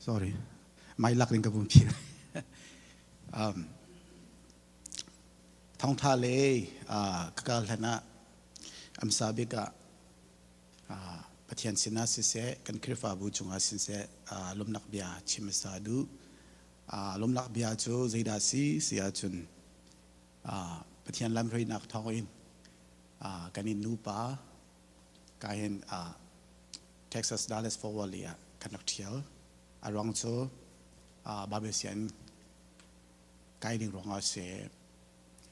Sorry. Mai lak ding ka vun phil. Thawngtha le ka kal hlan ah amsa bik ah Pathian sinah siseh, kan Khrihfabu cungah siseh, lawmnak bia chim a duh. Lawmnak bia cu zeidah si si ahcun Pathian lamhruainak thawngin kan in nupa ka hin Texas Dallas Fort Worth ah kan rak ṭhial. A ruang cu Bible sianginn kai ding ruangah si.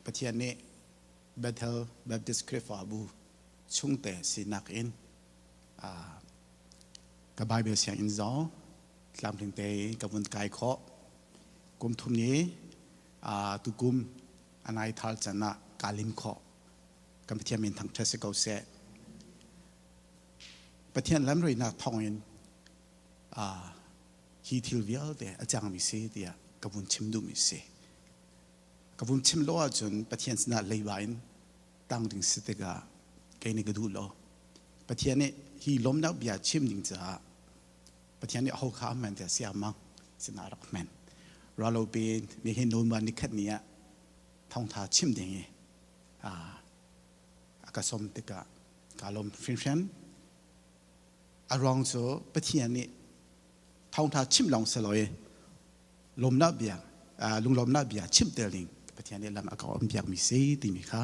Pathian nih Bethel Baptist Khrihfabu chungte sinak in ka Bible sianginn zong tlamtling te ka vun kai khawh. Kum thum ni tukum anai thal can ah kaa lim khawh. Kan Pathian min thangṭhat si ko seh. Pathian lamhruainak thawngin hi thil vialte a cangmi si tiah ka vun chim duhmi si. Ka vun chim lo ahcun Pathian sinah leiba in tang ding si tikah kei nih ka duh lo. Pathian nih hi lawmnak bia chim ding caah Pathian nih aho kha a hman tiah siamang sinah a rak hman. Ralo piin nihin November nikhat ni ah thawngtha chim ding i a ka sawm tikah kaa lawm hringhran. A ruang cu Pathian nih thawngtha chim lawng si lo i lawmnak bia lunglawmnak bia chim tel ding Pathian nih lam a ka om piakmi si timi kha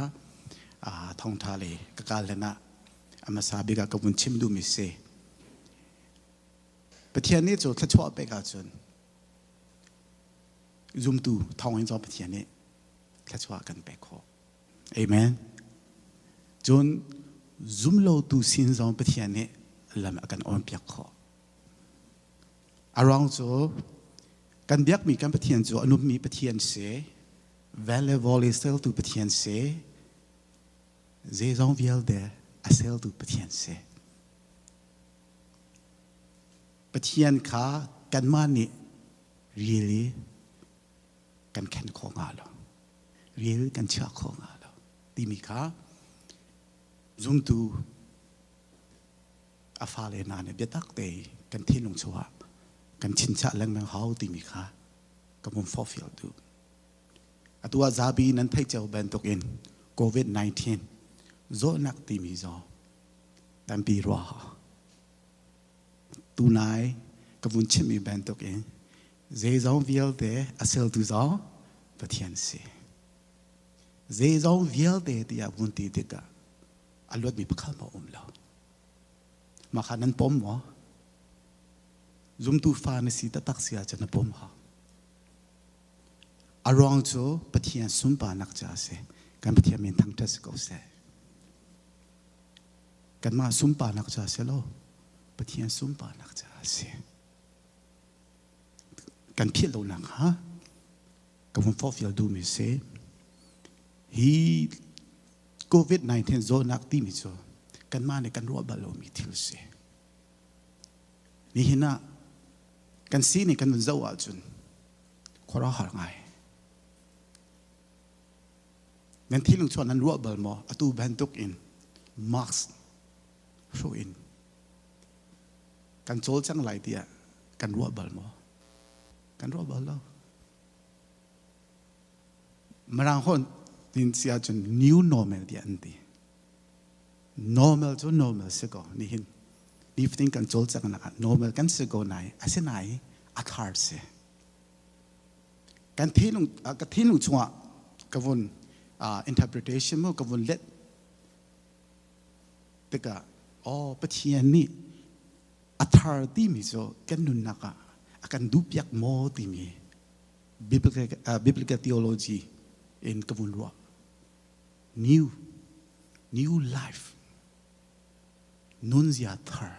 thawngtha le ka kal hlan ah a hmasa bik ah ka vun chim duhmi si. Pathian nih cu thluachuah pek ahcun zumtu thawngin zong Pathian nih thluachuah kan pek khawh. Amen. Cun zumlotu sin zong Pathian nih lam a kan awnpiak khawh. A ruang cu kan biakmi kan Pathian cu a nummi Pathian si, valuable seltu Pathian si, zeizong vialte a seltu Pathian si. Pathian kha kanmah nih really kan khen khawh hnga lo ril kan chiah khawh hnga lo timi kha zumtu a fale hna nih biatak te kan thinlung chungah kan chinchiah lengmang hau timi kha ka vun forhfial duh. Atu ah zapi nan theih cio bantukin COVID-19 zawtnak timi zaw tampi rua Tunai ka vun chimmi bantukin zeizong vialte a seltu zong Pathian si. Zeizong vialte tiah vun ti tikah a luatmi pakhat maw um lo. Mah kha nan pom maw? Zumtu fa na si taktak si ahcun na pom hau. A ruang cu Pathian sunparnak ca a si. Kan Pathian min thangṭhat si ko seh. Kanmah sunparnak ca si lo, Pathian sunparnak ca a si. Kan philh lonak kha ka vun forhfial duhmi si. Hi COVID-19 zawtnak timi cu kanmah nih kan ruah bal lomi thil si. Nihin ah kan sining kan vun zoh ahcun khuaruahhar ngai. Nan thinlung chuah nan ruah bal maw? Atu bantuk in mask hruh in kan cawlcang lai tiah kan ruah bal maw? Kan ruah bal lo. Mirang holh tin si ahcun new normal tiah an ti. Normal cu normal si ko. Nihin nifatin kan cawlcanghnak ah normal kan si ko nai asinain a thar si. Kan thinlung ka thinlung chungah ka vun interpretation mu ka vun let tikah oh Pathian nih a thar timi cu kan nunnak ah a kan duhpiak maw timi biblical, biblical theology in ka vun ruah new new life nunzia thar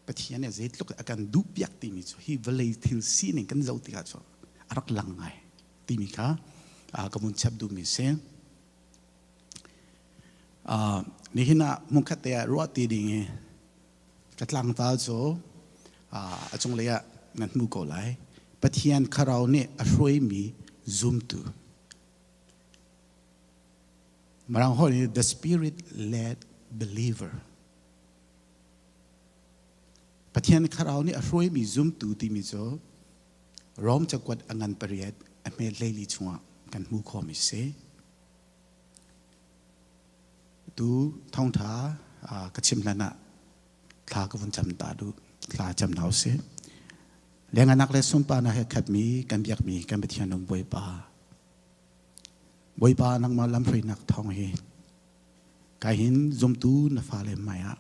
Pathian nih zeitluk a kan duhpiak timi cu hi vawlei thil sining kan zoh tikah cu a rak lang ngai timi kha ka vun chap duhmi si. Nihin ah hmunkhat te ah ruah ti ding i ka tlangval cu a cunglei ah nan hmu ko lai. Pathian Thlarau nih a hruaimi zumtu. Mirang holh in the spirit led believer. Pathian Thlarau nih a hruaimi zumtu timi cu Rom cakuat a ngan pariat a hme hleili chungah kan hmuh khawhmi si. Tu thawngṭha ka chim hlan ah thla ka vun cam ta duh. Thla cam hna usih. Lenganak le sunparnak he khatmi kan biakmi kan Pathian nung Bawipa. Bawipa nangmah lamhruainak thawng hi kai hin zumtu na fale hmai ah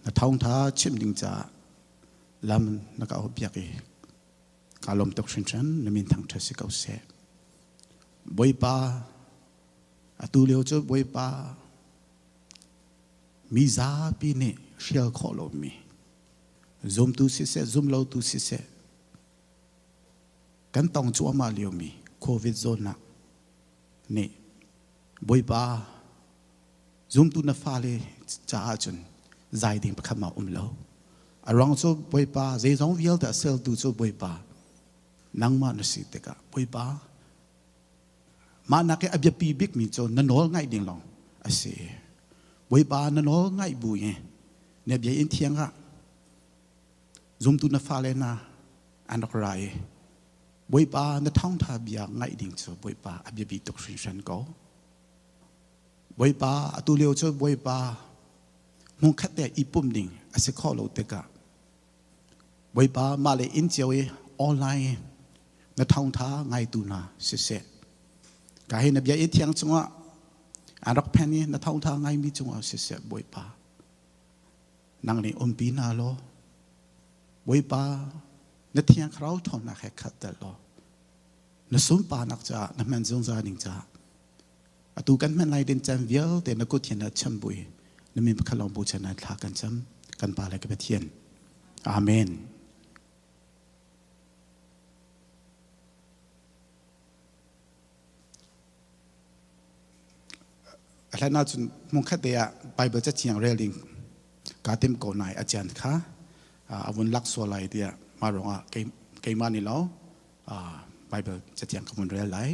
na thawngṭha chimh ding caah lam na ka auhpiak i kaa lawm tuk hringhran na min thangṭhat si ko seh. Bawipa atu lio cu Bawipa mi zapi nih hrial khawh lomi zumtu siseh zumlotu siseh kan tong cuahmah liomi COVID zawtnak nih Bawipa zumtu na fale caah cun zai ding pakhat mah um lo. A ruang cu Bawipa zeizong vialte a seltu cu Bawipa nangmah na si tikah Bawipa mah nak i a biapi bikmi cu na nawl ngaih ding lawng a si. Bawipa na nawl ngaih bu i na bia in thiang ah zumtu na fale hna an rak ra i Bawipa na thawngtha bia ngaih ding cu Bawipa a biapi tuk hringhran ko. Bawipa atu lio cu Bawipa hmunkhat te i pum ding a si khawh lo tikah Bawipa mah le inn cio i online na thawngtha ngaitu hna siseh ka hi na bia i thiang cungah an rak phen i na thawngtha ngaimi cungah siseh Bawipa nang nih umpi hna law Bawipa na thiang thlarau ṭhawnnak he khat tel law na sunparnak caah na hman zungzal ding caah atu kan hman lai din caan vialte na kut hin cham bui na min pakhat lawng bu chan thla kan cam kan pa le ka Pathian amen. A hlan ahcun hmunkhat te ah Bible cathiang rel ding kaa tim ko nai a cian kha a vun lak sual lai tiah mah ruangah keimah nih lo Bible cathiang ka vun rel lai.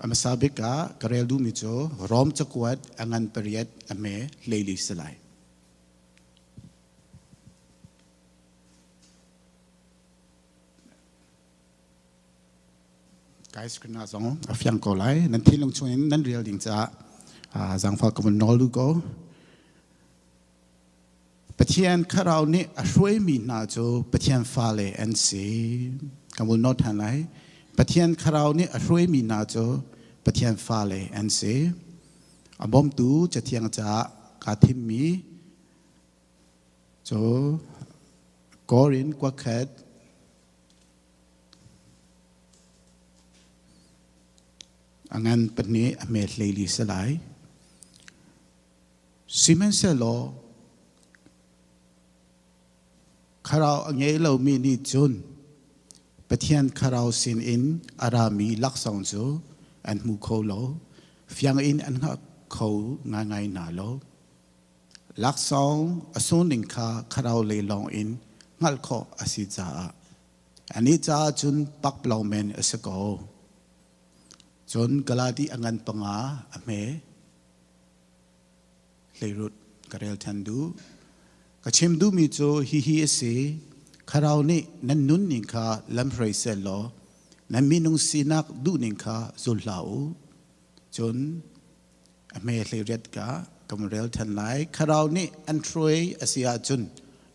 A hmasa bik ah ka rel duhmi cu Rom cakuat a ngan pariat a hme 14 si lai. Kai screen ah zong a fiang ko lai. Nan thinlung chungin nan rel ding caah zaangfah ka vun nawl duh ko. Pathian Thlarau nih a hruaimi hna cu Pathian fale an si. Kan will note than lai. Pathian Thlarau nih a hruaimi hna cu Pathian fale an si. A bawmtu Cathiang caah kaa thimmi cu Korin kuakhat a ngan pahnih a hme 14 si lai. Sihmanhsehlaw Thlarau a ngei lomi nih cun Pathian Thlarau sinin a rami laksawng cu an hmu kho lo, fiang in an hngalh kho ngaingai hna lo. Laksawng a sungning kha Thlarau lei lawng in hngalh khawh a si caah anih caah cun pakpalawng men a si ko. Cun Galati a ngan panga a hme. Hleirut ka rel ṭhan duh. Ka chim duhmi cu hihi a si. Thlarau nih nan nunning kha lamhruai seh law nan minung sinak duhning kha zul hlah u. Cun a hme hleiriat ka kan rel ṭhan lai. Thlarau nih an hruai a si ahcun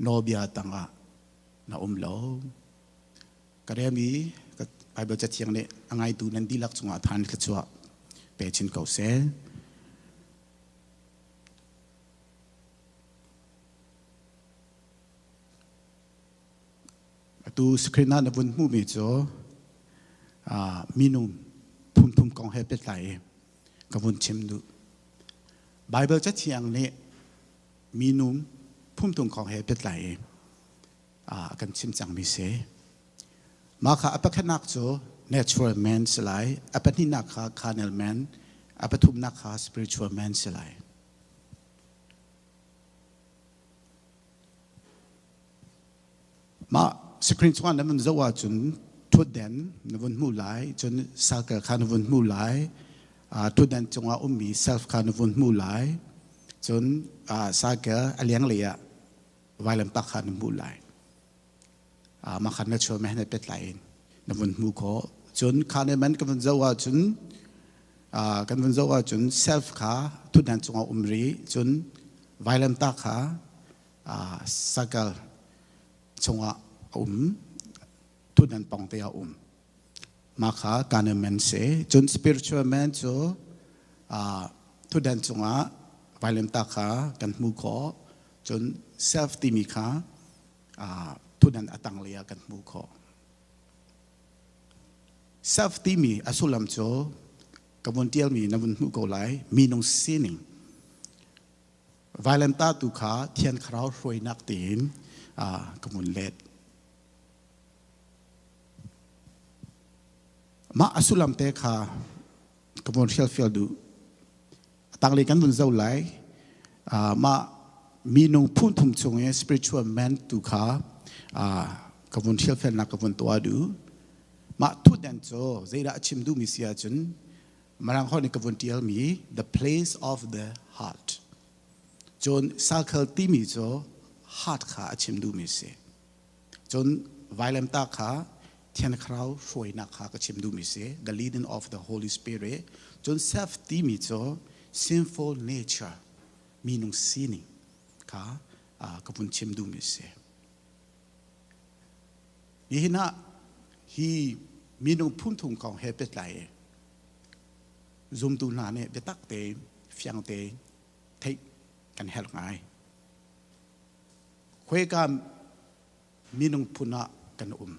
nawlbia tangah na um lo. Ka relmi Baibal Cathiang nih a ngaitu nan dihlak cungah than thluachuah pe chin ko seh. Atu screen ah na vun hmuhmi cu minung phunphun kong he pehtlai i ka vun chim duh. Baibal Cathiang nih minung phunphun kong he pehtlai i a kan chim cangmi si. Mah kha a pakhatnak cu natural man si lai, a pahnihnak kha carnal man, a pathumnak kha spiritual man si lai. Mah screen chungah nan zoh ahcun Ṭhutden na vun hmuh lai, cun circle kha na vun hmuh lai, ṭhutden cungah ummi self kha na vun hmuh lai, cun circle a lenglei ah vailamtak kha na hmuh lai. Mah kha natural man he pehtlai in na vun hmuh khawh. Cun kha ne man kan vun zoh ahcun kan vun zoh ahcun self kha ṭhutden cungah um rih, cun vailamtak kha circle chungah a um thutdan pong te a um mah kha carnal man si cun spiritual man cu thutdan cungah vailamta kha kan hmuh khawh cun self timi kha thutdan a tanglei ah kan hmuh khawh self timi a sullam cu ka vun tialmi na vun hmuh ko lai minung sining Vailamtah tu kha Thiang Thlarau hruainak tiin ka vun let. Mah a sullam te kha ka vun hrialfial duh. A tanglei kan vun zoh lai. Mah minung phunthum chung i spiritual man tu kha ka vun hrialfialnak ka vun tuah duh. Mah thutden cu zeidah a chim duhmi si ahcun Mirang holh nih ka vun ṭialmi the place of the heart. Cun circle timi cu heart kha a chim duhmi si. Cun vailamtah kha Thiang Thlarau hruainak kha ka chim duhmi si, the leading of the Holy Spirit. Cun self timi cu sinful nature, minung sining kha ka vun chim duhmi si. Nihin ah hi minung phunthum kong he pehtlai i zumtu hna nih biatak tein fiang tein theih kan herh ngai. Khuaika minung phun ah kan um.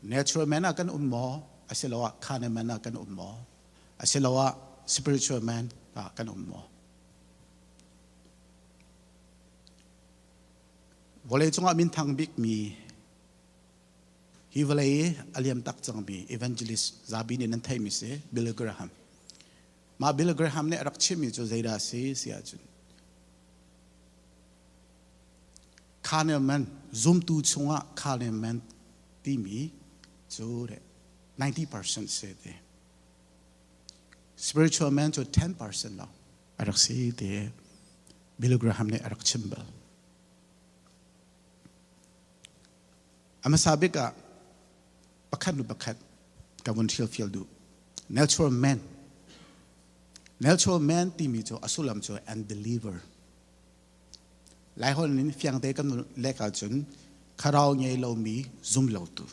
Natural man ah kan um maw? Asiloah carnal man ah kan um maw? Asiloah spiritual man ah kan um maw? Vawleicung ah minthang bikmi hi vawlei i a liam tak cangmi evangelist zapi nih nan theihmi si Billy Graham. Mah Billy Graham nih a rak chimmi cu zeidah a si si ahcun carnal man zumtu chungah carnal man timi cu 90% si ti. Spiritual man cu 10% lawng a rak si ti Billy Graham nih a rak chim bal. A hmasa bik ah pakhat nu pakhat ka vun hrilfial duh. Natural man. Natural man timi cu a sullam cu unbeliever. Laiholh in fiangte kan lek ahcun kharau ngei lomi zum lotu.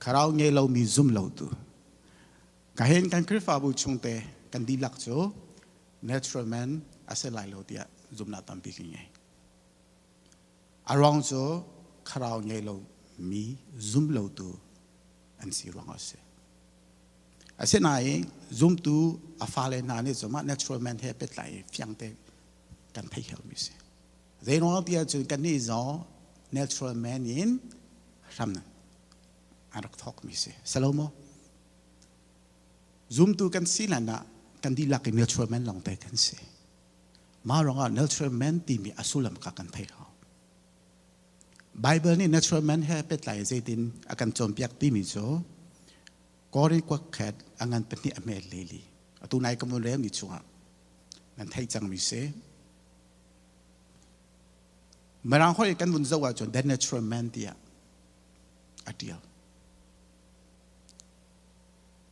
Kharau ngei lomi zum lotu. Ka hen kan Khrihfabu chungte kan dihlak cu natural man a si lai lo tiah zumhnak tampi ka ngei. A ruang cu thlarau ngei lo mi zum lotu an si ruangah a si. Asinain zumtu a fale hna nih cun mah natural man he pehtlai i fiangte kan theih helmi si. Zei ruang ti ahcun kannih zong natural man in hram an rak thawkmi si. Salomo Zumtu kan si hlan ah kan dihlak in natural man lawngte kan si. Mah ruangah natural man timi a sullam kha kan thei hau. Bible nih natural man he pehtlai zeitin a kan cawnpiak timi cu Korin kuakkhat a ngan pahnih a hmet leli. Atu nai ka mun relmi chungah nan theih cangmi si. Mirang holh kan vun zoh ahcun the natural man tiah a ṭial.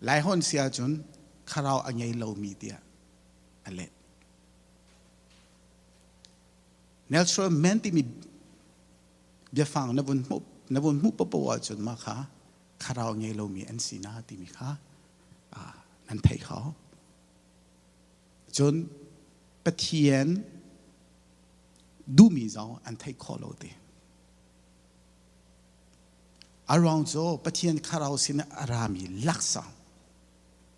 Laihawn si ahcun kharau a ngei lomi tiah a leh. Natural man timi biafang na vun hmuh na vun hmuh paoh ahcun mah kha kharau ngei lomi an si na timi kha nan theih kho. Cun Pathian duhmi zong an theih khawh lo ti. A ruang cu Pathian thlarau sin a rami laksawng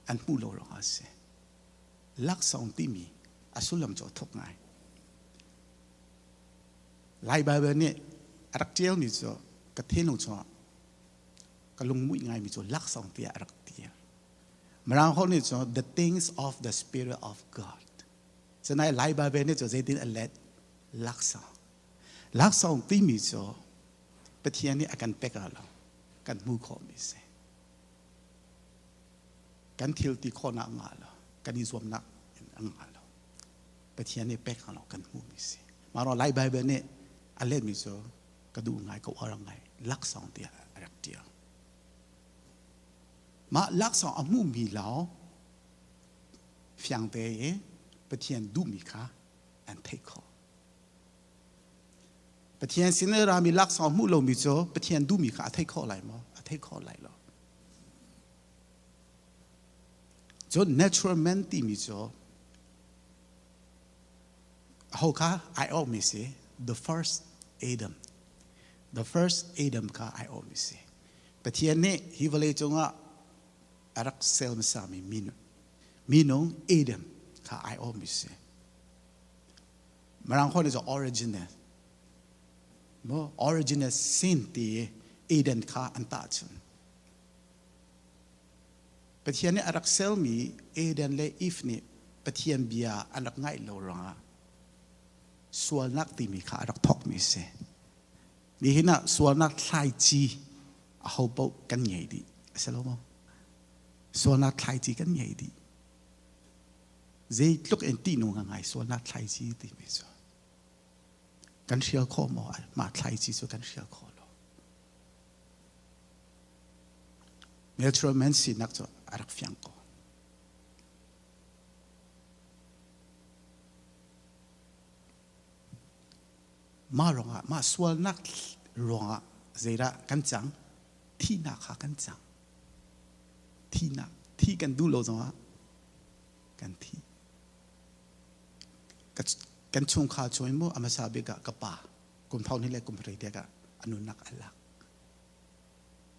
an hmuh lo ruangah a si. Laksawng timi a sullam cu a thuk ngai. Lai Baibal nih a rak ṭialmi cu ka thinlung chungah ka lungmuih ngaimi cu laksawng tiah a rak tial. Mirang holh nih cun the things of the spirit of God. Cunain Lai Baibal nih cu zeitin a let? Laksawng. Laksawng timi cu. Pathian nih a kan pek ah lo kan hmu khawhmi si. Kan thil ti khawhnak ngah lo, kan i zuamnak in a ngah lo. Pathian nih pek lo kan hmuhmi si. Mah ruang Lai Bible nih a letmi cu ka duh ngai, ka uar ngai, laksawng tiah a rak ṭial. Mah laksawng a hmuhmi lawng fiang tein Pathian duhmi kha an theih khawh. Pathian sin i rami laksawng hmuh lomi cu Pathian duhmi kha a theih khawh lai maw? A theih khawh lai lo. Cun natural man timi cu aho kha ai awkmi si the first Adam. The first Adam kha ai awkmi si. Pathian nih hi vawlei cungah a rak sel hmasami minung Adam kha ai awkmi si. Mirang holh nih original mo original sin ti Eden kha an tahchun. Pathian nih a rak sermi Eden le Eve nih Pathian bia an rak ngaih lo ruangah sualnak timi kha a rak thawkmi si. Nihin ah sualnak thlaici aho paoh kan ngei dih. A si lo maw? Sualnak thlaici kan ngei dih. Zeitluk in tihnung a ngai sualnak thlaici timi cu kan hrial khawh maw? Mah thlaici cu kan hrial khawh lo. Natural man sinak cu a rak fiang ko. Mah ruangah, mah sualnak ruangah zeidah kan cang? Thihnak kha kan cang. Thihnak, thi kan duh lo zongah kan thi. Kan chungkhar chung in mu a hmasa bik ah ka pa kum thong hnih le kum rei tiah a nunnak a lak.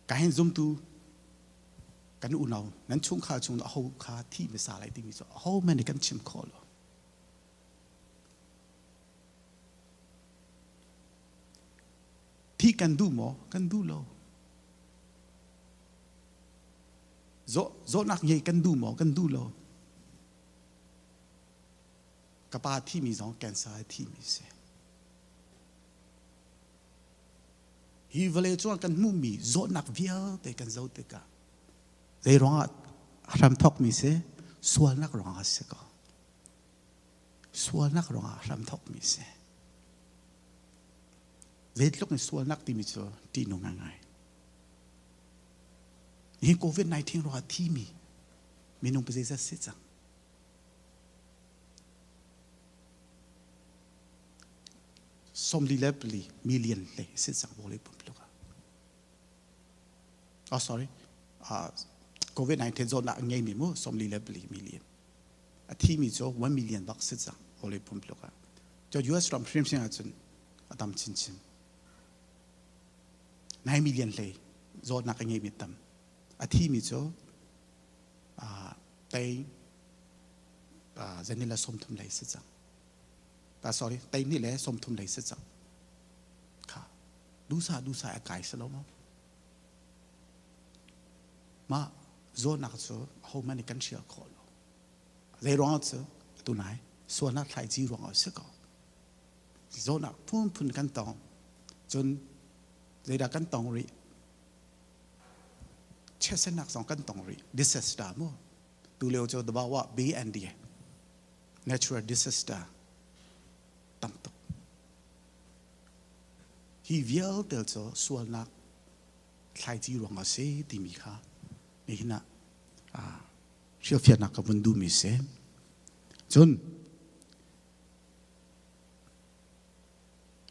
Ka hin zumtu kan unau nan chungkhar chung aho kha thi hmasa lai timi cu aho hmanh nih kan chim khawh lo. Thi kan duh maw? Kan duh lo. Zawtnak ngei kan duh maw? Kan duh lo. Ka pa thimi zong cancer a thimi si. Hi vawlei cung kan hmuhmi zawtnak vialte kan zoh tikah zei ruangah hram thawkmi si? Sualnak ruangah si ko. Sualnak ruangah hram thawkmi si. Zeitluk in sualnak timi cu ṭihnung ngai. Hi COVID-19 ruangah thimi minung zeizat si cang? 44 million le si cang vawlei pumpuluk ah. Oh sorry. Uh, COVID-19 zawtnak a ngeimi mu 44 million. A thimi cu 1 million bak si cang vawlei pumpuluk ah. Cu US ram hrimhrim ahcun a tam chinchin. 9 million hlei zawtnak a ngeimi tam. A thimi cu tei zenila 30 lei si cang. Sorry, tei ni le 30 lei si cang. Kha dusa dusa a kai si lo maw? Mah zawtnak cu ahohmanh nih kan hrial khawh lo. Zei ruangah cu atu nai sualnak thlaici ruangah a si ko. Zawtnak phunphun kan tong. Cun zeidah kan tong rih? Chiatsernak zong kan tong rih. Disaster mu. Tu lio cu Dabawa BND natural disaster tam tuk. Hi vialte cu sualnak thlaici ruang a si timi kha nihin ah hrilhfiahnak ka vun duhmi si. Cun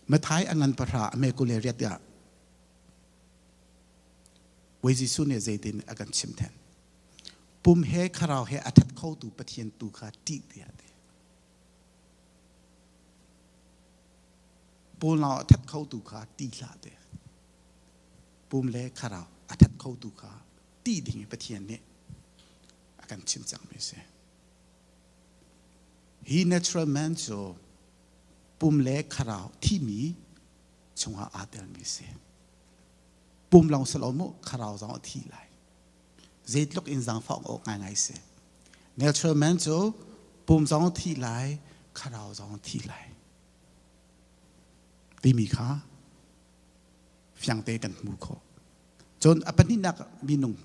Mathai a ngan pahra a me kul le riat ah Bawi Jesuh nih zeitin a kan chim then. Pum he kharau he a that khotu Pathian tu kha ṭih tiah ti. Pum a that khotu kha ṭih hlah ti. Pum le kharau a that khotu kha ṭih ding in Pathian nih a kan chim cangmi a si. Hi natural man cu pum le kharau thimi chungah aa telmi a si. Pum lawng si lo mu kharau zong a thi lai. Zeitluk in zaangfah awk ngaingai si. Natural man cu pum zong a thi lai, kharau zong a thi lai. Timi kha Fiangte kan hmu khawh. Cun a pahnihnak minung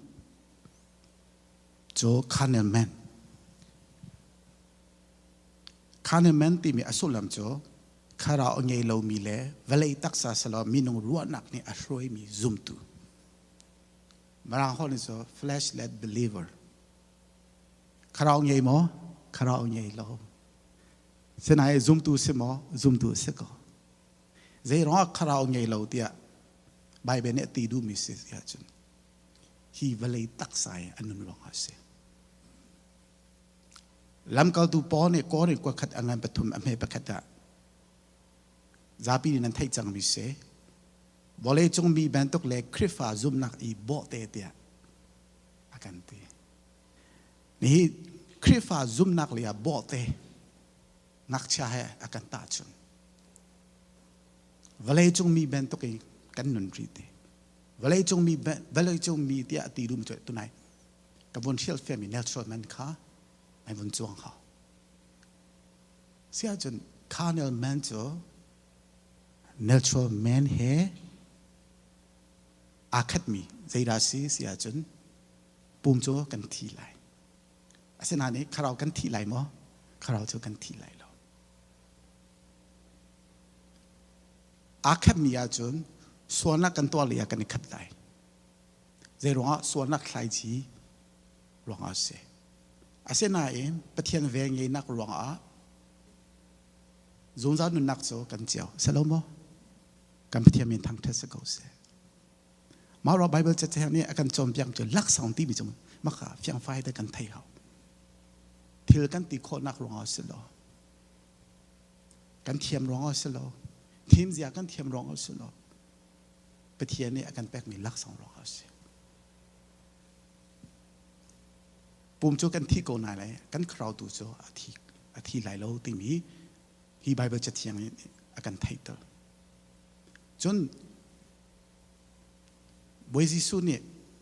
cu carnal man. Carnal man timi a sullam cu thlarau a ngei lomi le vawlei taksa silo minung ruahnak nih a hruaimi zumtu. Mirang holh nih cu flesh-led believer. Thlarau ngei maw? Thlarau ngei lo. Sinain zumtu si maw? Zumtu si ko. Zei ruangah thlarau ngei lo tiah Baibal nih a ti duhmi si tiah cun hi vawlei taksa i a nun ruangah a si. Lamkaltu Paul nih Korin kua khat a ngan pathum a hme pakhat ah zapi nih nan theih cangmi si vawleicung mi bantuk le Khrihfa zumhnak i bawhte tiah a kan ti. Nihi Khrihfa zumhnak lei ah bawhte ngakchia he a kan tahchunh. Vawleicung mi bantuk in kan nun rih ti. Vawleicung mi vawleicung mi tiah a ti duhmi cu tunai ka vun hrialfiahmi natural man kha ai vun cuang hau. Si ahcun carnal man cu natural man he aa khatmi zeidah si si ahcun pum cu kan thi lai. Asinain thlarau kan thi lai maw? Thlarau cu kan thi lai lo. Aa khatmi ahcun sualnak kan tuah lei ah kan i khat lai. Zei ruangah sualnak thlaici ruangah a si. Asinain Pathian vel ngeinak ruangah zungzal nunnak cu kan cio. Si lo maw? Kan Pathian min thangṭhat si ko seh. Mah ruah Bible cathiang nih a kan cawnpiak cu laksawng timi cu maka fiangfai te kan thei hau. Thil kan ti khawhnak ruangah si lo. Kan thiam ruangah si lo. Thimzia kan thiam ruangah si lo. Pathian nih a kan pekmi laksawng ruangah a si. Pum cu kan thi ko na lai, kan thlarau tu cu a thi a thi lai lo timi hi Bible cathiang nih a kan theihter. Cun Bawi Jesuh nih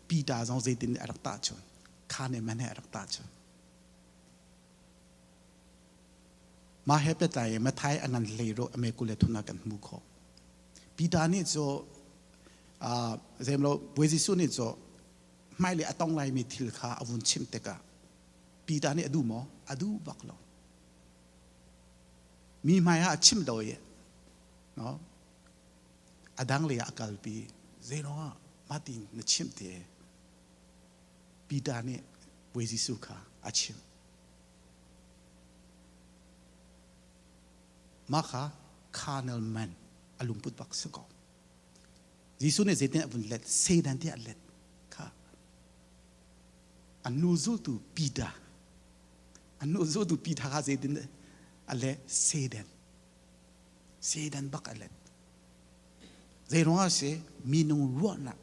Peter zong zeitin a rak tahchun, kha nih man he a rak tahchun. Mah he pehtlai in Matthai a ngan hlei ro ame kul le thun ah kan hmu khawh. Peter nih cu zeimlo Bawi Jesuh nih cu hmailei a tong laimi thil kha a vun chimh tikah Peter nih a duh maw? A duh bak lo. Mi hmai ah a chim lo i no? A dang lei ah a kalpi. Zeiruangah mah ti na chimh te? Peter nih Bawi Jesuh kha a chimh. Mah kha carnal man a lungput bak si ko. Jesuh nih zeitin a vun let? Satan tiah a let kha. A nu zultu Peter, a nu zultu Peter kha zeitin a leh? Satan. Satan bak a let. Zei ruangah si? Minung ruahnak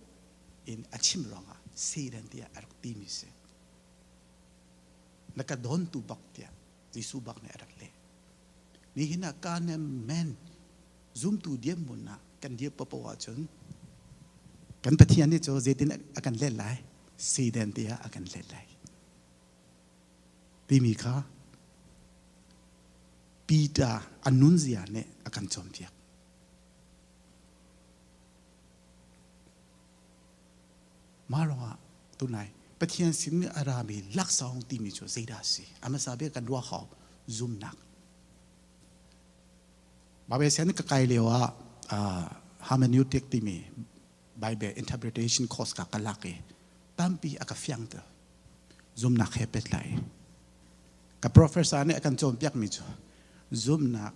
in a chim ruangah Satan tiah a rak timi si. Na ka dawntu bak tiah Jesuh bak nih a rak leh. Nihin ah Canaan man zumtu dirhmun ah kan dir paoh ahcun kan Pathian nih cu zeitin a kan let lai? Satan tiah a kan let lai. Timi kha Peter a nunzia nih a kan cawnpiak. Mah ruangah tunai Pathian sin a rami laksawng timi cu zeidah a si? A hmasa bik kan ruah hau zumnak. Bible sian ka kai lio ah hermeneutic timi Bible interpretation course ka ka lak i tampi a ka fiangter. Zumnak he pehtlai. Ka professor nih a kan cawnpiakmi cu zumnak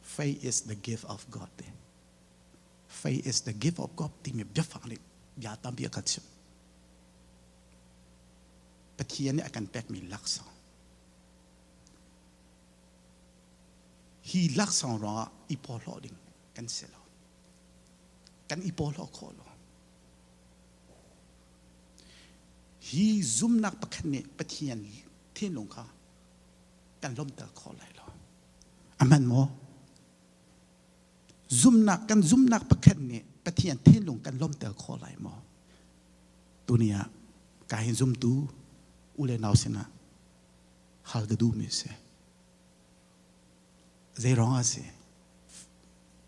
faith is the gift of God. Faith is the gift of God timi biafang nih bia tampi a kan chimh. Pathian nih a kan pekmi laksawng. Hi laksawng ruangah i porhlaw ding kan si lo. Kan i porhlaw khawh lo. Hi zumnak pakhat nih Pathian thinlung kha kan lawmter khawh lai lo. A hman maw? Zumnak kan zumnak pakhat nih Pathian thinlung kan lawmter khawh lai maw? Tuni ah ka hin zumtu u le nau sinah hal ka duhmi a si. Zei ruangah a si?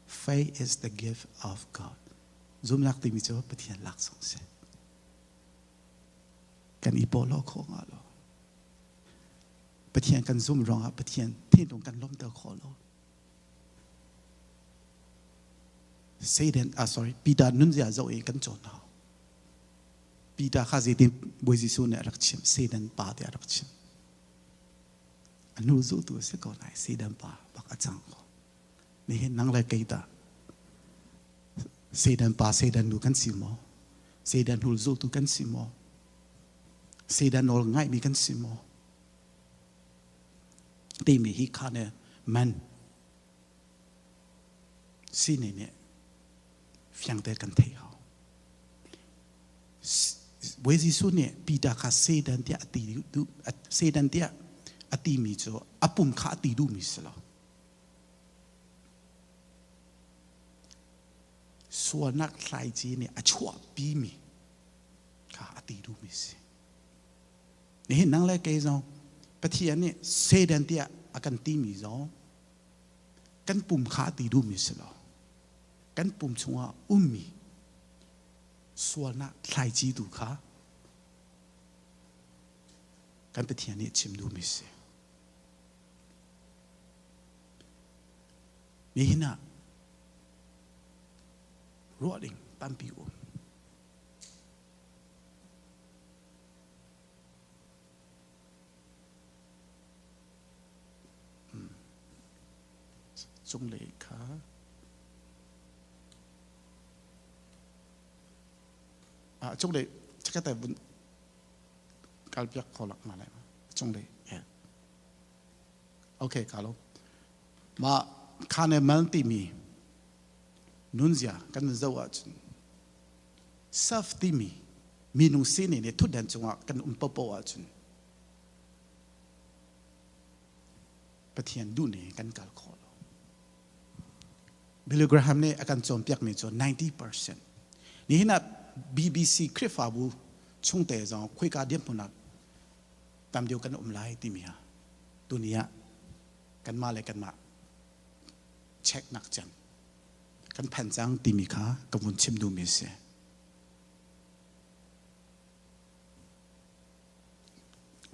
Faith is the gift of God. Zumnak timi cu Pathian laksawng si. Kan i pawlaw khawh nga lo. Pathian kan zum ruangah Pathian thinlung kan lawmter khawh lo. Satan, ah sorry, Peter nunzia zoh in kan cawn hau. Peter kha zeitin Bawi Jesuh nih a rak chim, Satan pa tiah a rak chim. A hnu zultu a si ko lai, Satan pa bak a cang ko. Nihin nang le kei tah Satan pa, Satan nu kan si maw? Satan hnu zultu kan si maw? Satan nawl ngaihmi kan si maw? Timi hi kha ne man sining nih fiangte kan theih hau. Bawi Jesuh nih Peter kha Satan tiah a ti duh Satan tiah a timi cu a pum kha a ti duhmi si lo. Sualnak thlaici nih a chuahpimi kha a ti duhmi si. Nihin nang le kei zong Pathian nih Satan tiah a kan timi zong kan pum kha a ti duhmi si lo. Kan pum chungah ummi sualnak thlaici tu kha kan Pathian nih chim duhmi si. Nihin ah ruah ding tampi um. Cunglei kha ah cunglei chakate vun kalpiak kho lak ma lai ma cunglei okay ka lo ma khane mal timi nunzia kan zo ahcun self timi minung sining nih thutdan cungah kan um popo ahcun Pathian duh ning kan kal khawh lo. Billy Graham nih a kan cawnpiakmi cu 90%. Nihin ah BBC Khrihfabu chungte zong khuika dirhmun ah tam deuh kan um lai timi ha tuni ah kanmah le kanmah check nak cem kan phan cang timi kha ka vun chim duhmi a si.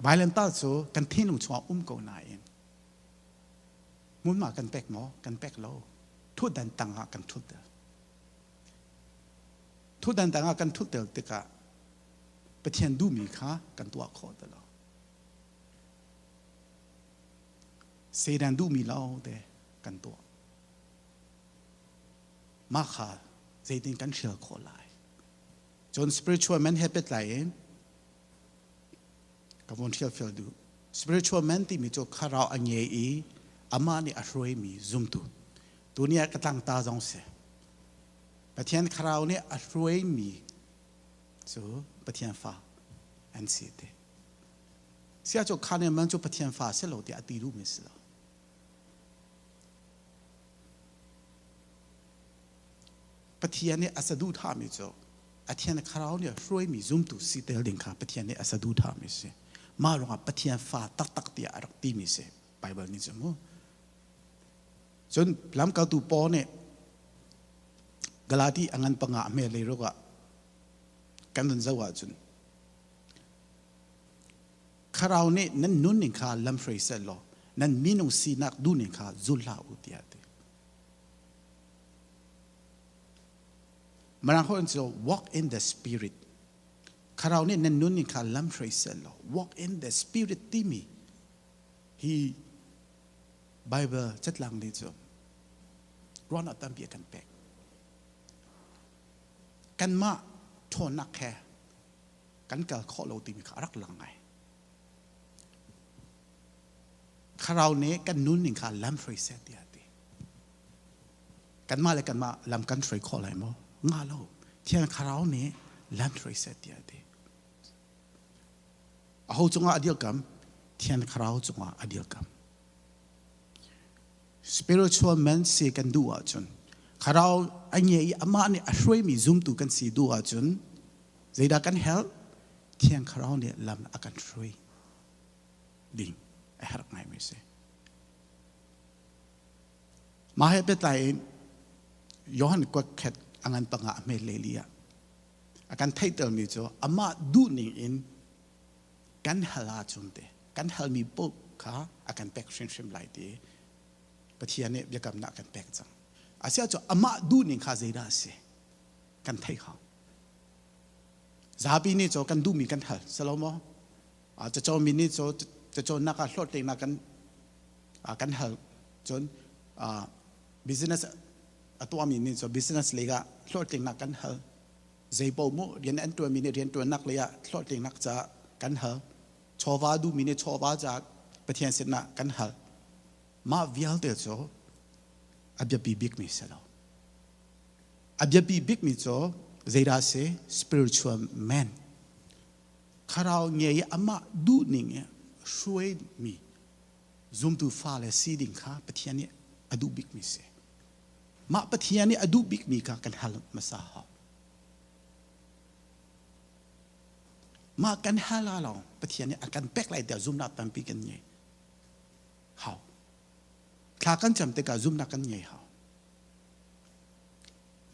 Vailamtah cu kan thinlung chungah um ko nain hmunhma kan pek maw? Kan pek lo. Thutdan tangah kan thut. Thutdan tangah kan thut tikah Pathian duhmi kha kan tuah khawh ti lo. Satan duhmi lo te kan tuah. Mah kha zeitin kan hrial khawh lai? Cun spiritual man he pehtlai in ka vun hrial fial duh. Spiritual man timi cu thlarau a ngei i amah nih a hruaimi zumtu. Tuni ah ka tlangta zong si. Pathian thlarau nih a hruaimi cu Pathian fa an si te. Sia cu kha man cu Pathian fa si lo tiah a ti duhmi si lo. Pathian nih a saduhthahmi cu a Thiang Thlarau nih a hruaimi zumtu si tel ding kha Pathian nih a saduhthahmi si. Mah ruangah Pathian fa taktak tiah a rak timi si Bible nih cu mu. Cun lamkaltu Paul nih Galati a ngan panga a hme lei ruk ah kan vun zoh ahcun Thlarau nih nan nunning kha lamhruai seh law nan minung sinak duhning kha zul hlah u tiah a ti. Mirang holh in cu walk in the spirit. Thlarau nih nan nunning kha lamhruai seh law walk in the spirit timi hi Bible catlang nih cu ruahnak tampi a kan pek. Kanmah ṭhawnnak he kan kal khawh lo timi kha a rak lang ngai. Thlarau nih kan nunning kha lam hruai seh tiah a ti. Kanmah le kanmah lam kan hruai khawh lai maw? Nga lo. Thiang Thlarau nih lam hruai seh tiah a ti. Aho cungah a dirkam? Thiang Thlarau cungah a dirkam. Spiritual man si kan duh ahcun Thlarau a nge i amah nih a hruaimi zumtu kan si duh ahcun zeidah kan helh? Thiang Thlarau nih lam a kan hruai ding a herh ngaimi si. Mah he pehtlai in Johan kuat khat A ngan panga a hmet le li ah a kan theihtermi cu amah duhning in kan hal ahcun te kan halmi paoh kha a kan pek hrimhrim lai ti Pathian nih biakamnak a kan pek cang. Asiah cu amah duhning kha zeidah a si? Kan theih hau. Zapi nih cu kan duhmi kan hal. Salomo cacawnmi nih cu cacawnnak ah hlawhtlinnak kan kan hal. Cun business a tuahmi nih cu business lei ah hlawhtlinnak kan hal. Zeipaoh mu rian an ṭuanmi nih rianṭuannak lei ah hlawhtlinnak caah kan hal. Chawva duhmi nih chawva caah Pathian sinah kan hal. Mah vialte cu a biapi bikmi si lo. A biapi bikmi cu zeidah si? Spiritual man. Thlarau ngei i amah duhning i hruaimi zumtu fale si ding kha Pathian nih a duh bikmi si. Mah Pathian nih a duh bikmi kha kan hal hmasa hau. Mah kan hal ah lawng Pathian nih a kan pek lai tiah zumhnak tampi kan ngei hau. Thla kan cam tikah zumhnak kan ngei hau.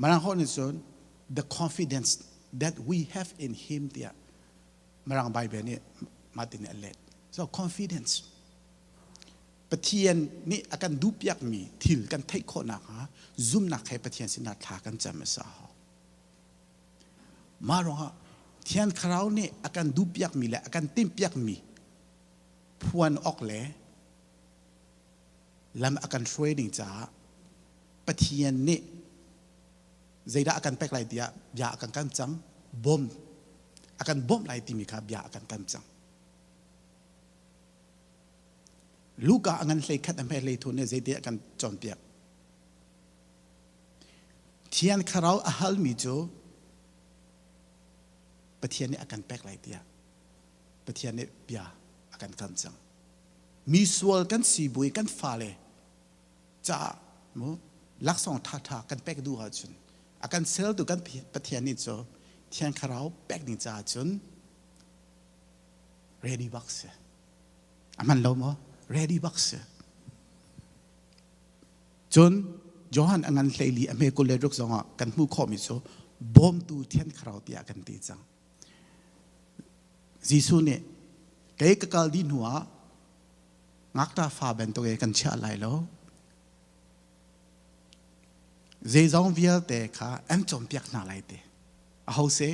Mirang holh nih cun the confidence that we have in him tiah Mirang Bible nih mah tin a let. So confidence Pathian nih a kan duhpiakmi thil kan theih khawh nakhnga zumnak he Pathian sinah thla kan cam a si a hau. Mah ruangah Thiang Thlarau nih a kan duhpiakmi le a kan timhpiakmi phuan awk le lam a kan hruai ding caah Pathian nih zeidah a kan pek lai tiah bia a kan kam cang bawm a kan bawmh lai timi kha bia a kan kam cang. Luka a ngan hlei khat a hme hlei thu nih zeiti a kan cawnpiak. Thiang Thlarau a halmi cu Pathian nih a kan pek lai tiah Pathian nih bia a kan kam cang. Mi sual kan si bui kan fale caah mu laksawng ṭhaṭha kan pek duh ahcun a kan seltu kan Pathian nih cu Thiang Thlarau pek ding caah cun ready bak si. A hman lo maw? Ready bak si. Cun Johan a ngan hleili a hme 26 zongah kan hmuh khawhmi cu bawmtu Thiang Thlarau tiah kan ti cang. Jesuh nih kei ka kal dih hnuah ngakṭa fa bantuk in kan chiah lai lo. Zeizong vialte kha an cawnpiak hna lai ti. Aho si?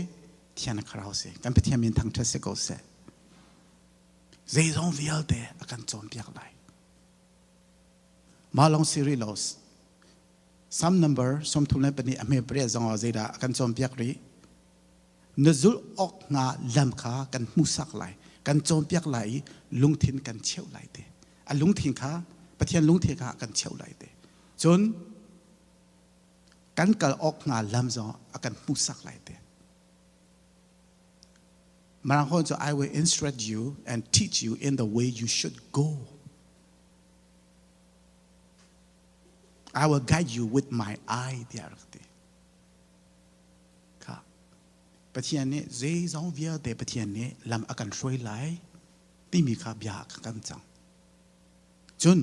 Thiang Thlarau si. Kan Pathian min thangṭhat si ko seh. Zeizong vialte a kan cawnpiak lai. Mah lawng si rih lo. Psalm number 34 a hme pariat zong ah zeidah a kan cawnpiak rih? Na zulh awk hnga lam kha kan hmuhsak lai, kan cawnpiak lai i lungthin kan cheuh lai te. A lungthin kha Pathian lungthin kha kan cheuh lai te. Cun kan kal awk hnga lam zong a kan hmuhsak lai te. Mirang holh cu I will instruct you and teach you in the way you should go. I will guide you with my eye tiah rak ti. Kha Pathian nih zeizong vialte Pathian nih lam a kan hruai lai timi kha bia a kan cang. Cun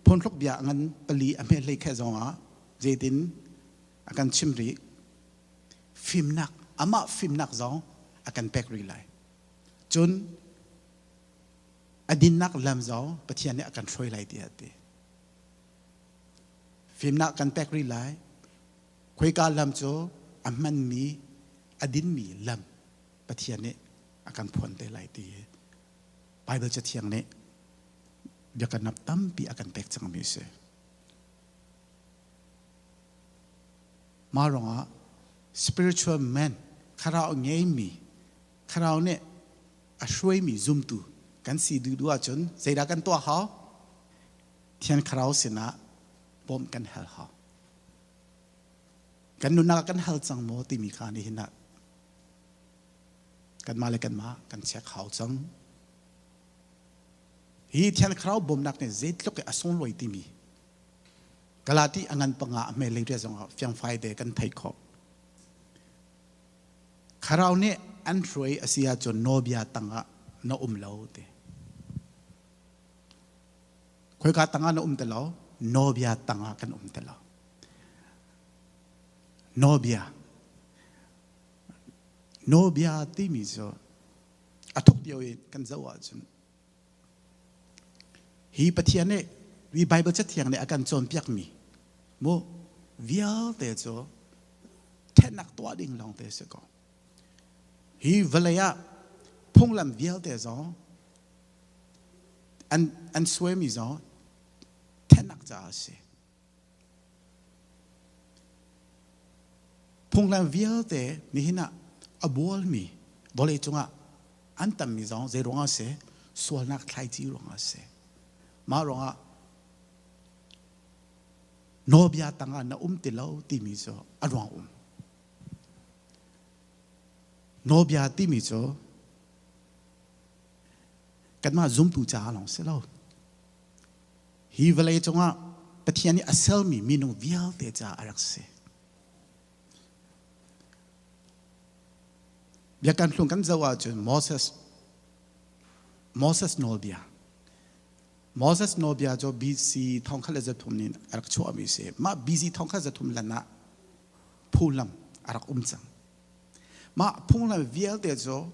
phunhruk bia ngan pali a hme hlei khe zong ah zeitin a kan chim rih fimnak amah fimnak zong a kan pek rih lai. Cun a dinnak lam zong Pathian nih a kan hruai lai tiah a ti. Fimnak kan pek rih lai. Khoika lam cu a hmanmi, a dinmi lam Pathian nih a kan phuan te lai ti hi Baibal Cathiang nih biakamnak tampi a kan pek cangmi a si. Mah ruangah spiritual man, thlarau ngeimi, thlarau nih a hruaimi zumtu kan si duh duh ahcun zeidah kan tuah hau? Thiang Thlarau sinah bawmh kan hal hau. Kan nunnak ah kan hal cang maw timi kha nihin ah kanmah le kanmah kan check hau cang. Hi Thiang Thlarau bawmnak nih zeitluk i a sunglawi timi Galati a ngan panga a hme lei zong ah fiangfai te kan theih khawh. Thlarau nih an hruai a si ahcun nawlbia tangah na um lo ti. Khoika tangah na um ti lo? Nawlbia tangah kan um ti lo. Nawlbia. Nawlbia timi cu a thuk deuh in kan zoh ahcun hi Pathian nih hi Bible cathiang nih a kan cawnpiakmi mu vialte cu thennak tuah ding lawngte a si ko. Hi vawlei ah phunglam vialte zong an, an suaimi zong thennak caah a si. Phunglam vialte nihin ah a bualmi vawleicung ah an tammi zong zei ruangah a si? Sualnak thlaici ruangah a si. Mah ruangah nawlbia tangah na um ti lo timi cu a ruang um. Nawlbia timi cu kanmah zumtu caah lawng si lo. Hi vawlei cungah Pathian nih a sermi minung vialte caah a rak si. Biakam hlun kan zoh ahcun Moses Moses nawlbia Moses nawlbia cu BC thongkhat le zathum in a rak chuahmi si. Mah BC thongkhat zathum lan ah phunglam a rak um cang. Mah phunglam vialte cu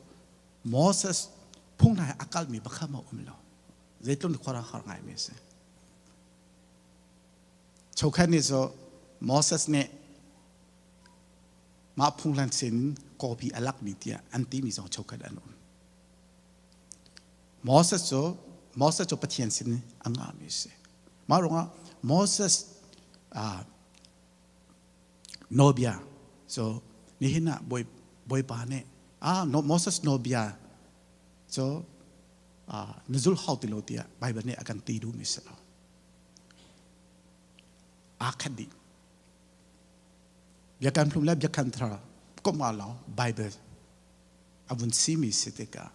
Moses phunglam he a kalmi pakhat ma um lo. Zeitluk khua har ngaimi a si. Chokhat nih cu Moses nih mah phunglan sin kawpi a lakmi tiah an timi zong chokhat an um. Moses cu Moses cu Pathian sin a ngahmi a si. Mah ruangah Moses uh, nawlbia cu nihin ah Bawipa nih ah Moses nawlbia cu na zul hau ti lo tiah Baibal nih a kan ti duhmi si lo. Aa khat dih. Biakam hlun le biakam thar komh ah lawng Baibal a vun simi si tikah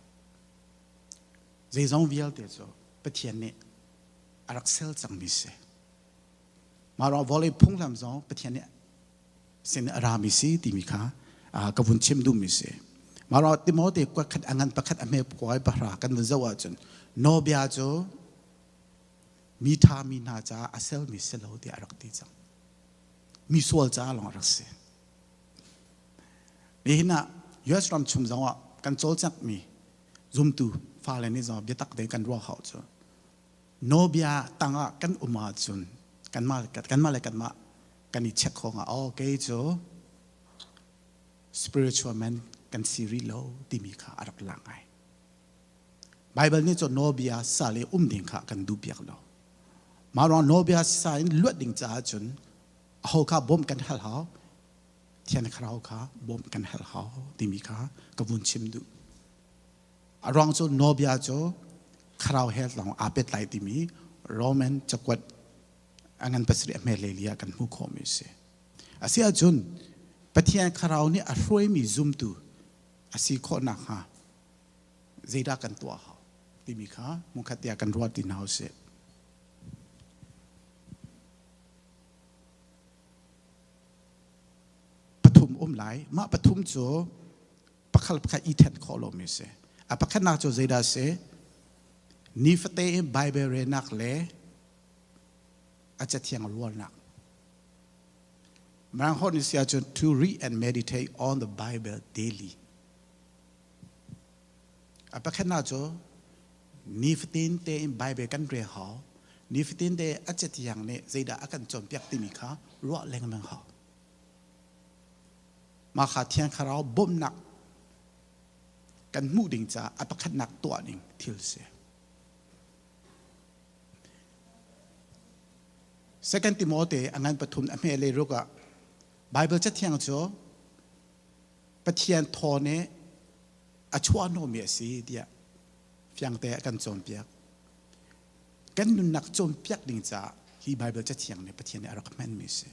zeizong vialte cu Pathian nih a rak sel cangmi si. Mah ruang vawlei phunglam zong Pathian nih sin a rami si timi kha ka vun chim duhmi si. Mah ruang Timote kuat a ngan pakhat a hme kuai pahra kan vun zoh ahcun nawbia cu mi ṭha mi hna caah a selmi si lo tiah a rak ti cang. Mi sual caah lawng a rak si. Nihin ah US ram chung zong ah kan cawlcanghmi zumtu fale nih zong biatak tein kan ruah hau cu nawbia tangah kan um ahcun kanmah kanmah le kanmah kan i check kho hnga oh kei cu spiritual man kan si rih lo timi kha a rak lang ngai Bible nih cun nawlbia sal i um ding kha kan duh piak lo mah ruang nawlbia sa in luat ding caah cun aho kha bawm kan hal hau Thiang Thlarau kha bawm kan hal hau timi kha ka vun chim duh A ruang cu nawlbia cu thlarau he lawng aa pehtlai timi Roman cakuat a ngan pasarih a hme leli ah kan hmuh khawhmi a si. A si ahcun Pathian thlarau nih a hruaimi zumtu a si khawh nakhnga zeidah kan tuah hau timi kha hmunkhat tiah kan ruah ti hna usih. Pathum um lai. Mah pathum cu pakhat pakhat i then khawh lomi a si. A pakhatnak cu zeidah a si? Nifate in Bible relnak le a cathiang rualnak. Mirang holh nih si ahcun to read and meditate on the Bible daily. A pakhatnak cu nifatin tein Bible kan rel hau. Nifatin te a cathiang nih zeidah a kan cawnpiak timi kha ruah lengmang hau. Mah kha Thiang Thlarau bawmhnak kan hmuh ding caah a pakhatnak tuah ding thil si. Second Timote a ngan pathum a hme le ruk ah Bible cathiang cu Pathian thaw nih a chuahhnawhmi a si tiah fiangte a kan cawnpiak. Kan nunnak cawnpiak ding caah hi Bible cathiang nih Pathian nih a rak hmanmi a si.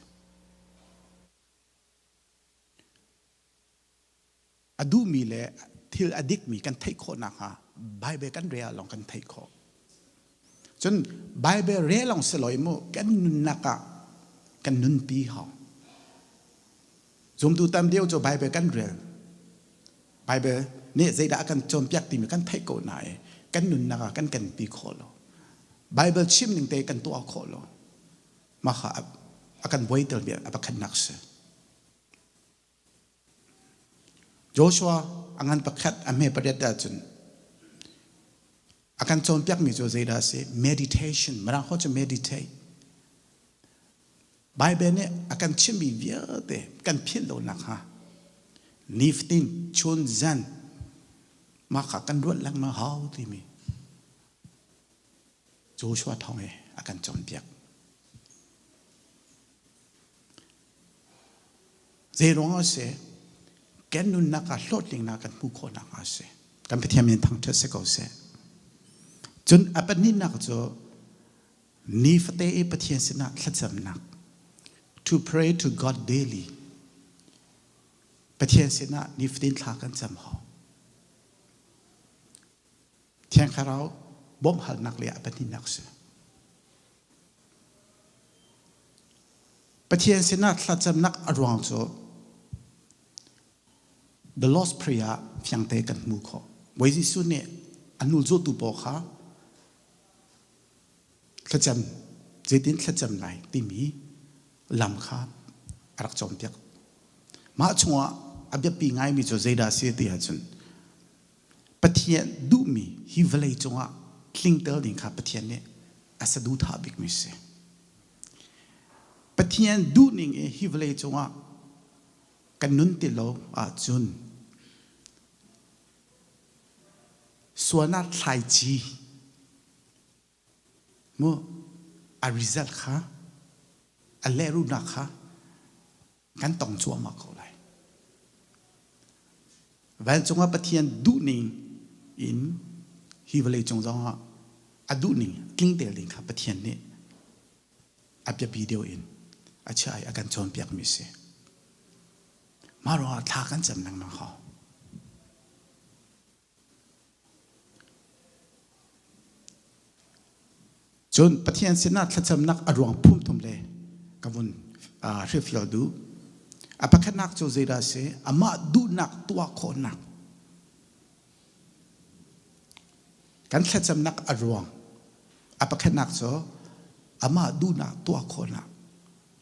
A duhmi le thil a dikmi kan theih khawh nakhnga Bible kan rel lawng kan theih khawh. Cun Bible rel lawng si lo mu kan nunnak ah kan nunpi hau. Zumtu tam deuh cu Bible kan rel. Bible nih zeidah a kan cawnpiak timi kan theih ko nain kan nunnak ah kan kanpi khawh lo. Bible chim ning te kan tuah khawh lo. Mah kha a kan buaiter mi a pakhatnak si. Joshua a ngan pakhat a hme pariat ahcun a kan cawnpiakmi cu zeidah a si? Meditation. Mirang holh cu meditate. Bible nih a kan chimmi vialte kan philh lo nakhnga nifatin chun zan mah kha kan ruat lengmang hau timi Joshua thawng he a kan cawnpiak. Zei ruangah a si? Kan nunnak ah hlawhtlingnak kan hmuh khawh nakhnga a si. Kan Pathian min thangṭhat si ko seh. Cun a pahnihnak cu nifate i Pathian sinah thlacamnak. To pray to God daily. Pathian sinah nifatin thla kan cam hau. Thiang Thlarau bawmhhalnak le a pahnihnak si. Pathian sinah thlacamnak a ruang cu The Lord's Prayer ah fiangte kan hmu khawh. Bawi Jesuh nih a hnu zultu pawl kha thlacam zeitin thlacam lai timi lam kha a rak cawnpiak. Mah chungah a biapi ngaimi cu zeidah a si ti ahcun Pathian duhmi hi vawlei cungah tlingter ding kha Pathian nih a saduhthah bikmi a si. Pathian duhning i hi vawlei cungah kan nun ti lo ahcun sualnak thlaici mu a result kha a lehrulhnak kha kan tong cuahmah ko lai. Vancung ah Pathian duhning in hi vawlei cung zongah a duhning tlingtel ding kha Pathian nih a biapi deuh in a chiah i a kan cawnpiakmi a si. Mah ruangah thla kan cam lengmang hau. Cun Pathian sinah thlacamnak a ruang phunthum le ka vun hrilhfial duh. A pakhatnak cu zeidah a si? Amah duhnak tuah khawhnak. Kan thlacamnak a ruang. A pakhatnak cu amah duhnak tuah khawhnak.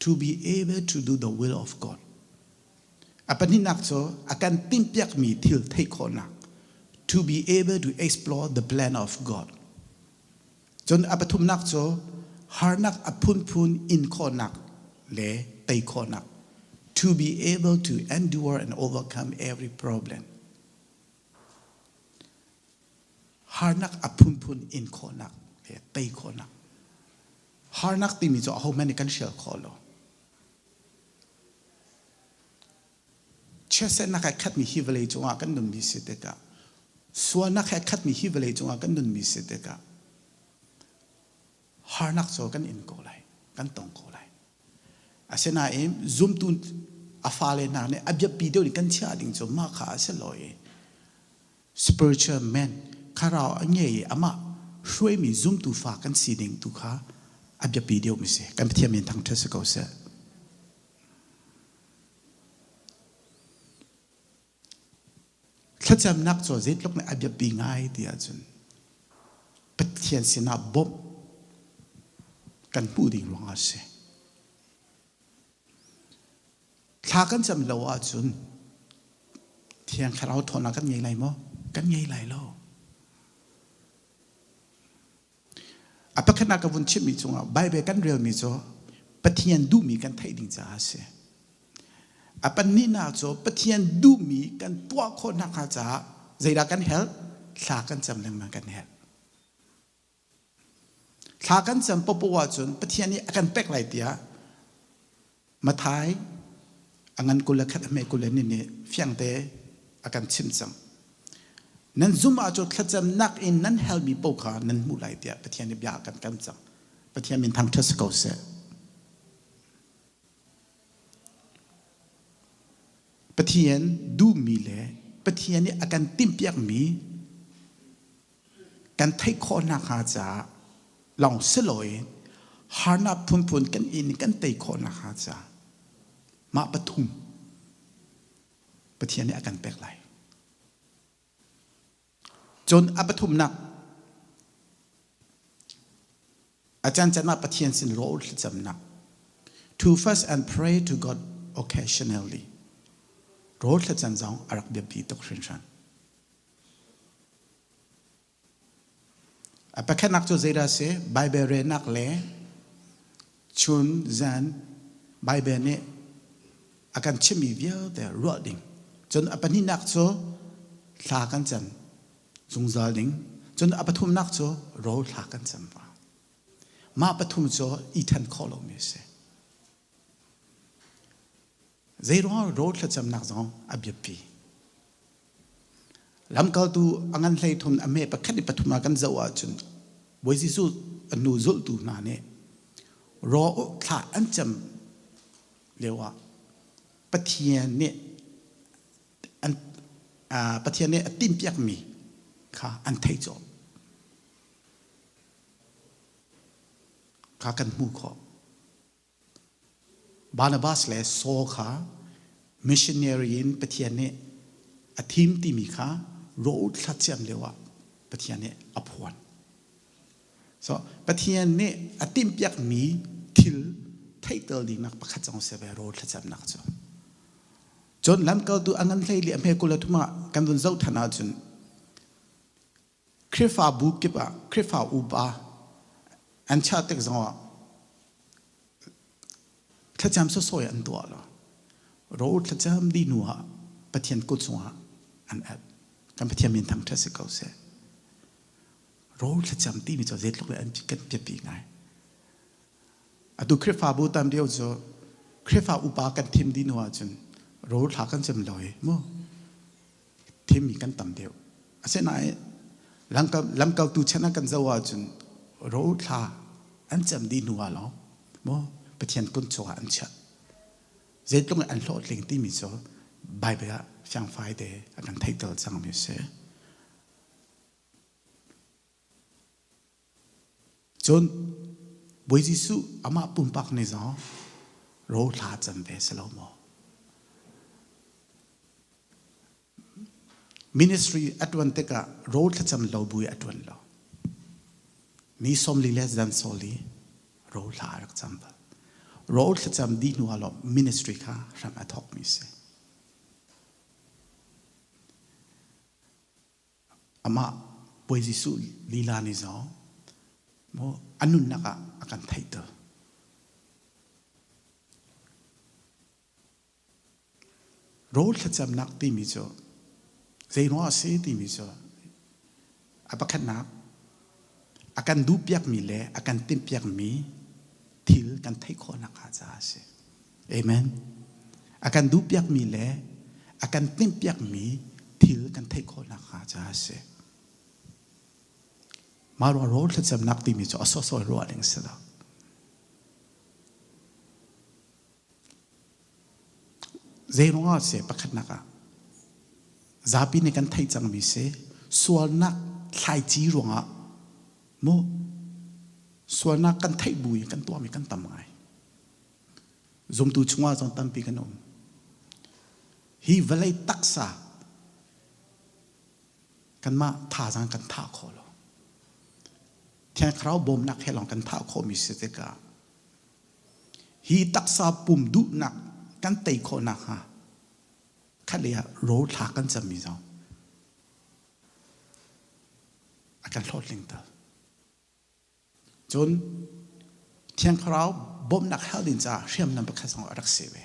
To be able to do the will of God. A pahnihnak cu a kan timhpiakmi thil theih khawhnak to be able to explore the plan of God. Cun a pathumnak cu harnak a phunphun in khawhnak le tei khawhnak to be able to endure and overcome every problem. Harnak a phunphun in khawhnak le tei khawhnak. Harnak timi cu ahohmanh nih kan hrial khawh lo. Chiatserhnak he khatmi hi vawlei cungah kan nunmi si tikah sualnak he khatmi hi vawlei cungah kan nunmi si tikah harnak cu kan in ko lai, kan tong ko lai. Asinain zumtu a fale hna nih a biapi deuh in kan chiah ding cu mah kha a si lo i spiritual man thlarau a ngei i amah hruaimi zumtu fa kan si ding tu kha a biapi deuhmi si. Kan Pathian min thangṭhat si ko seh. Thlacamnak cu zeitluk nih a biapi ngai ti ahcun Pathian sinah bawmh kan hmuh ding ruangah a si. Thla kan cam lo ahcun Thiang Thlarau ṭhawnnak kan ngei lai maw? Kan ngei lai lo. A pakhatnak ka vun chimmi cungah Baibal kan relmi cu Pathian duhmi kan theih ding caah a si. A pahnihnak cu Pathian duhmi kan tuah khawh nakhnga caah zeidah kan helh? Thla kan cam lengmang kan helh. Thla kan cam popoh ahcun Pathian nih a kan pek lai tiah Mathai a ngan 21 a hme 20 nih fiangte a kan chimh cang. Nan zumh ahcun thlacamnak in nan halmi paoh kha nan hmuh lai tiah Pathian nih bia a kan kam cang. Pathian min thangṭhat si ko seh. Pathian duhmi le Pathian nih a kan timhpiakmi kan theih khawh nakhnga caah lawng si loin harnak phunphun kan in kan tei khawh nakhnga caah mah pathum Pathian nih a kan pek lai. Cun a pathumnak a cancan ah Pathian sin rawl thlacamnak to fast and pray to God occasionally. Rawl thlacam zong a rak biapi tuk hringhran. A pakhatnak cu zeidah a si? Baibal relnak le chun zan Baibal nih a kan chimhmi vialte ruah ding. Cun a pahnihnak cu thla kan cam zungzal ding. Cun a pathumnak cu rawl thla kan cam. Mah pathum cu i then khawh lomi a si. Zeiruangah rawl thlacamnak zong a biapi. Lamkaltu a ngan 13 a hme pakhat i pathum ah kan zoh ahcun Bawi Jesuh a hnu zultu hna nih raw thla an cam lio ah Pathian nih an Pathian nih a timhpiakmi kha an theih cawh. Kha kan hmuh khawh. Barnabas le Saul kha missionary in Pathian nih a thim timi kha rawl thlacam lioah Pathian nih a phuan. So Pathian nih a timhpiakmi thil theihter dingnak pakhat zong si ve rawl thlacamnak cu. Cun lamkaltu a ngan hlei li a hme 23 ah kan vun zoh than ahcun Khrihfabu kip ah Khrihfa upa an chiah tik zongah thlacam sawsawh an tuah lo. Ro thlacam dih hnu ah Pathian kut cungah an ap. Kan Pathian min thangṭhat si ko seh. Ro thlacam timi cu zeitluk le an kan biapi ngai. Atu Khrihfabu tam deuh cu Khrihfa upa kan thim dih hnu ahcun ro thla kan cam lo i mu thimmi kan tam deuh. Asinain lamkaltu chan ah kan zoh ahcun ro thla an cam dih hnu ah lawng maw Pathian kut chungah an chiah. Zeitluk in an hlawhtling timi cu Bible ah fiangfai te a kan theihter cangmi a si. Cun Bawi Jesuh amah pumpak nih zong ro thla cam ve si lo maw? Ministry a ṭuan tikah ro thlacam lo bu i a ṭuan lo. Ni 40 le zan 40 ro thla a rak cam bal. Ro thlacam dih hnu ah ministry kha hram a thawkmi si. Amah Bawi Jesuh lila nih zong maw a nunnak ah a kan theihter. Rawl thlacamnak timi cu zeiruang a si timi cu a pakhatnak a kan duhpiakmi le a kan timhpiakmi thil kan theih khawhnak hnga caah a si. Amen. A kan duhpiakmi le a kan timhpiakmi thil kan theih khawhnak hnga caah a si. Mah ruang rawl thlacamnak timi cu a sawhsawh ruah ding si lo. Zei ruangah seh pakhatnak ah zapi nih kan theih cangmi si sualnak thlaici ruangah mu sualnak kan theih bu in kan tuahmi kan tam ngai. Zumtu chungah zong tampi kan um. Hi vawlei taksa kanmah thazaang kan thah khawh lo. Thiang Thlarau bawmnak he lawng kan thah khawhmi si tikah hi taksa pum duhnak kan tei khawh nakhnga khatlei ah rawl thla kan cammi zong a kan hlawhtlingter. Cun Thiang Thlarau bawmhnak hal ding caah hriamnam pakhat zong a rak si ve.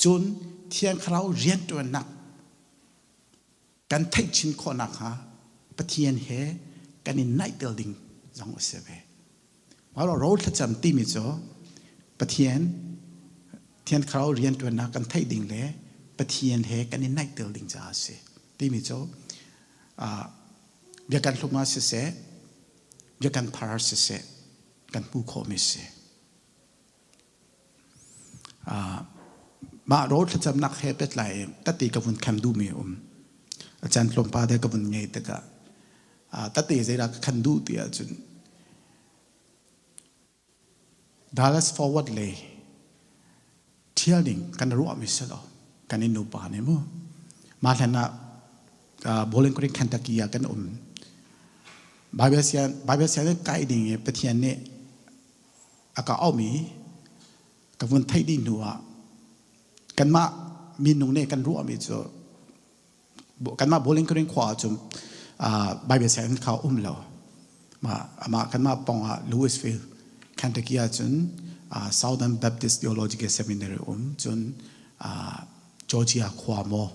Cun Thiang Thlarau rianṭuannak kan theih chin khawh nakhnga Pathian he kan i naihter ding zong a si ve. Mah rawl thlacam timi cu Pathian Thiang Thlarau rianṭuannak kan theih ding le Pathian he kan i naihter ding caah a si timi cu biakan hlum ah siseh biakan thar ah siseh kan hmuh khawhmi a si. Mah rawl thlacamnak he pehtlai in tati ka vun khem duhmi a um. A caan tlawmpal te ka vun ngei tikah tati zeidah ka khan duh ti ahcun Dallas Forward lei ṭhial ding kan ruahmi si lo. Kan i nupa nih mu. Mah hlan ah Bowling Green, Kentucky ah kan um. Bible sian Bible sian kai ding i Pathian nih a ka aumi ka vun theih dih hnu ah. Kanmah minung nih kan ruahmi cu kanmah Bowling Green khua ahcun Bible sianginn kha um lo. Amah kanmah pawng ah Louisville, Kentucky ahcun Southern Baptist Theological Seminary um cun Georgia khua maw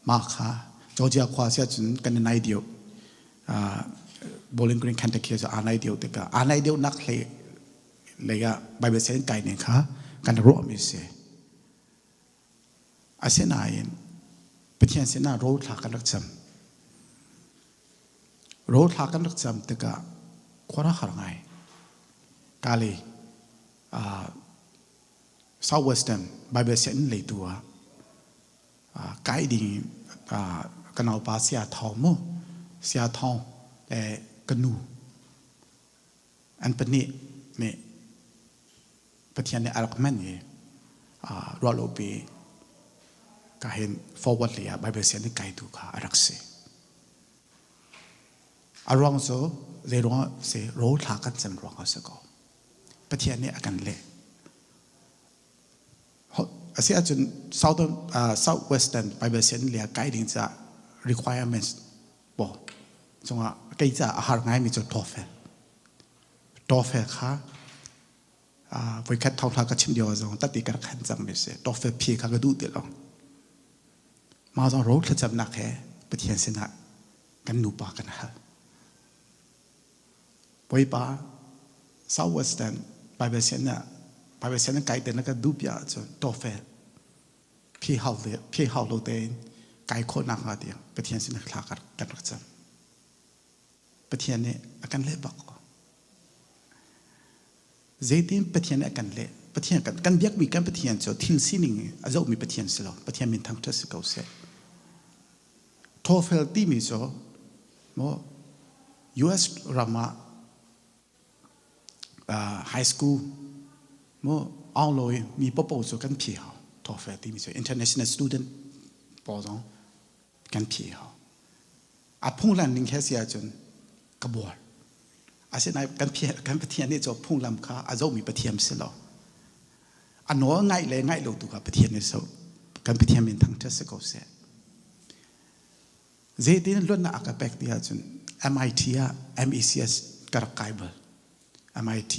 mah kha Georgia khua si ahcun kan i nai deuh. Bowling Green, Kentucky cu aa nai deuh tikah aa nai deuhnak hlei lei ah Bible sianginn kai ning kha kan ruahmi si. Asinain Pathian sinah rawl thla kan rak cam. Rawl thla kan rak cam tikah khua har ngai. Kali Southwestern Bible sianginn lei tu ah kai ding ka naupa Sia Thawng mu Sia Thawng le ka nu an pahnih nih Pathian nih a rak hman i ruahlopi ka hin forward lei ah Bible sian i kaitu kha a rak si. A ruang cu zei ruangah si rawl thla kan cam ruangah si ko. Pathian nih a kan leh. A si ahcun Southern, Southwestern Bible sian lei ah kai ding caah requirements pawl cungah kei caah a har ngaimi cu TOEFL. TOEFL kha voikhat thawngtha ka chim lio zong tati ka rak khan cangmi si. TOEFL phi kha ka duh ti lo. Mah zong ro thlacamnak he Pathian sinah kan nupa kan hal. Bawipa Southwestern Bible sian ah Bible sian kai te na ka duh bia ahcun TOEFL phi hau le phi hau lo tein kai khawhnak hnga tiang Pathian sinah thla kan rak cam. Pathian nih a kan leh bak ko. Zeitin Pathian nih a kan leh? Pathian kan, kan biakmi kan Pathian cu thil sining a zohmi Pathian si lo. Pathian min thangṭhat si ko seh. TOEFL timi cu maw US ram ah high school maw aung lo i mi popo cu kan phi hau. TOEFL timi cu international student pawl zong kan phi hau. A phunglam ning he si ahcun ka buar. Asinain kan, kan Pathian nih cu phunglam kha a zohmi Pathian si lo. A nawl ngaih le ngaih lo tu kha Pathian nih so kan Pathian min thangṭhat si ko seh. Zeitin luatnak a ka pek ti ahcun MIT ah MECS ka rak kai bal. MIT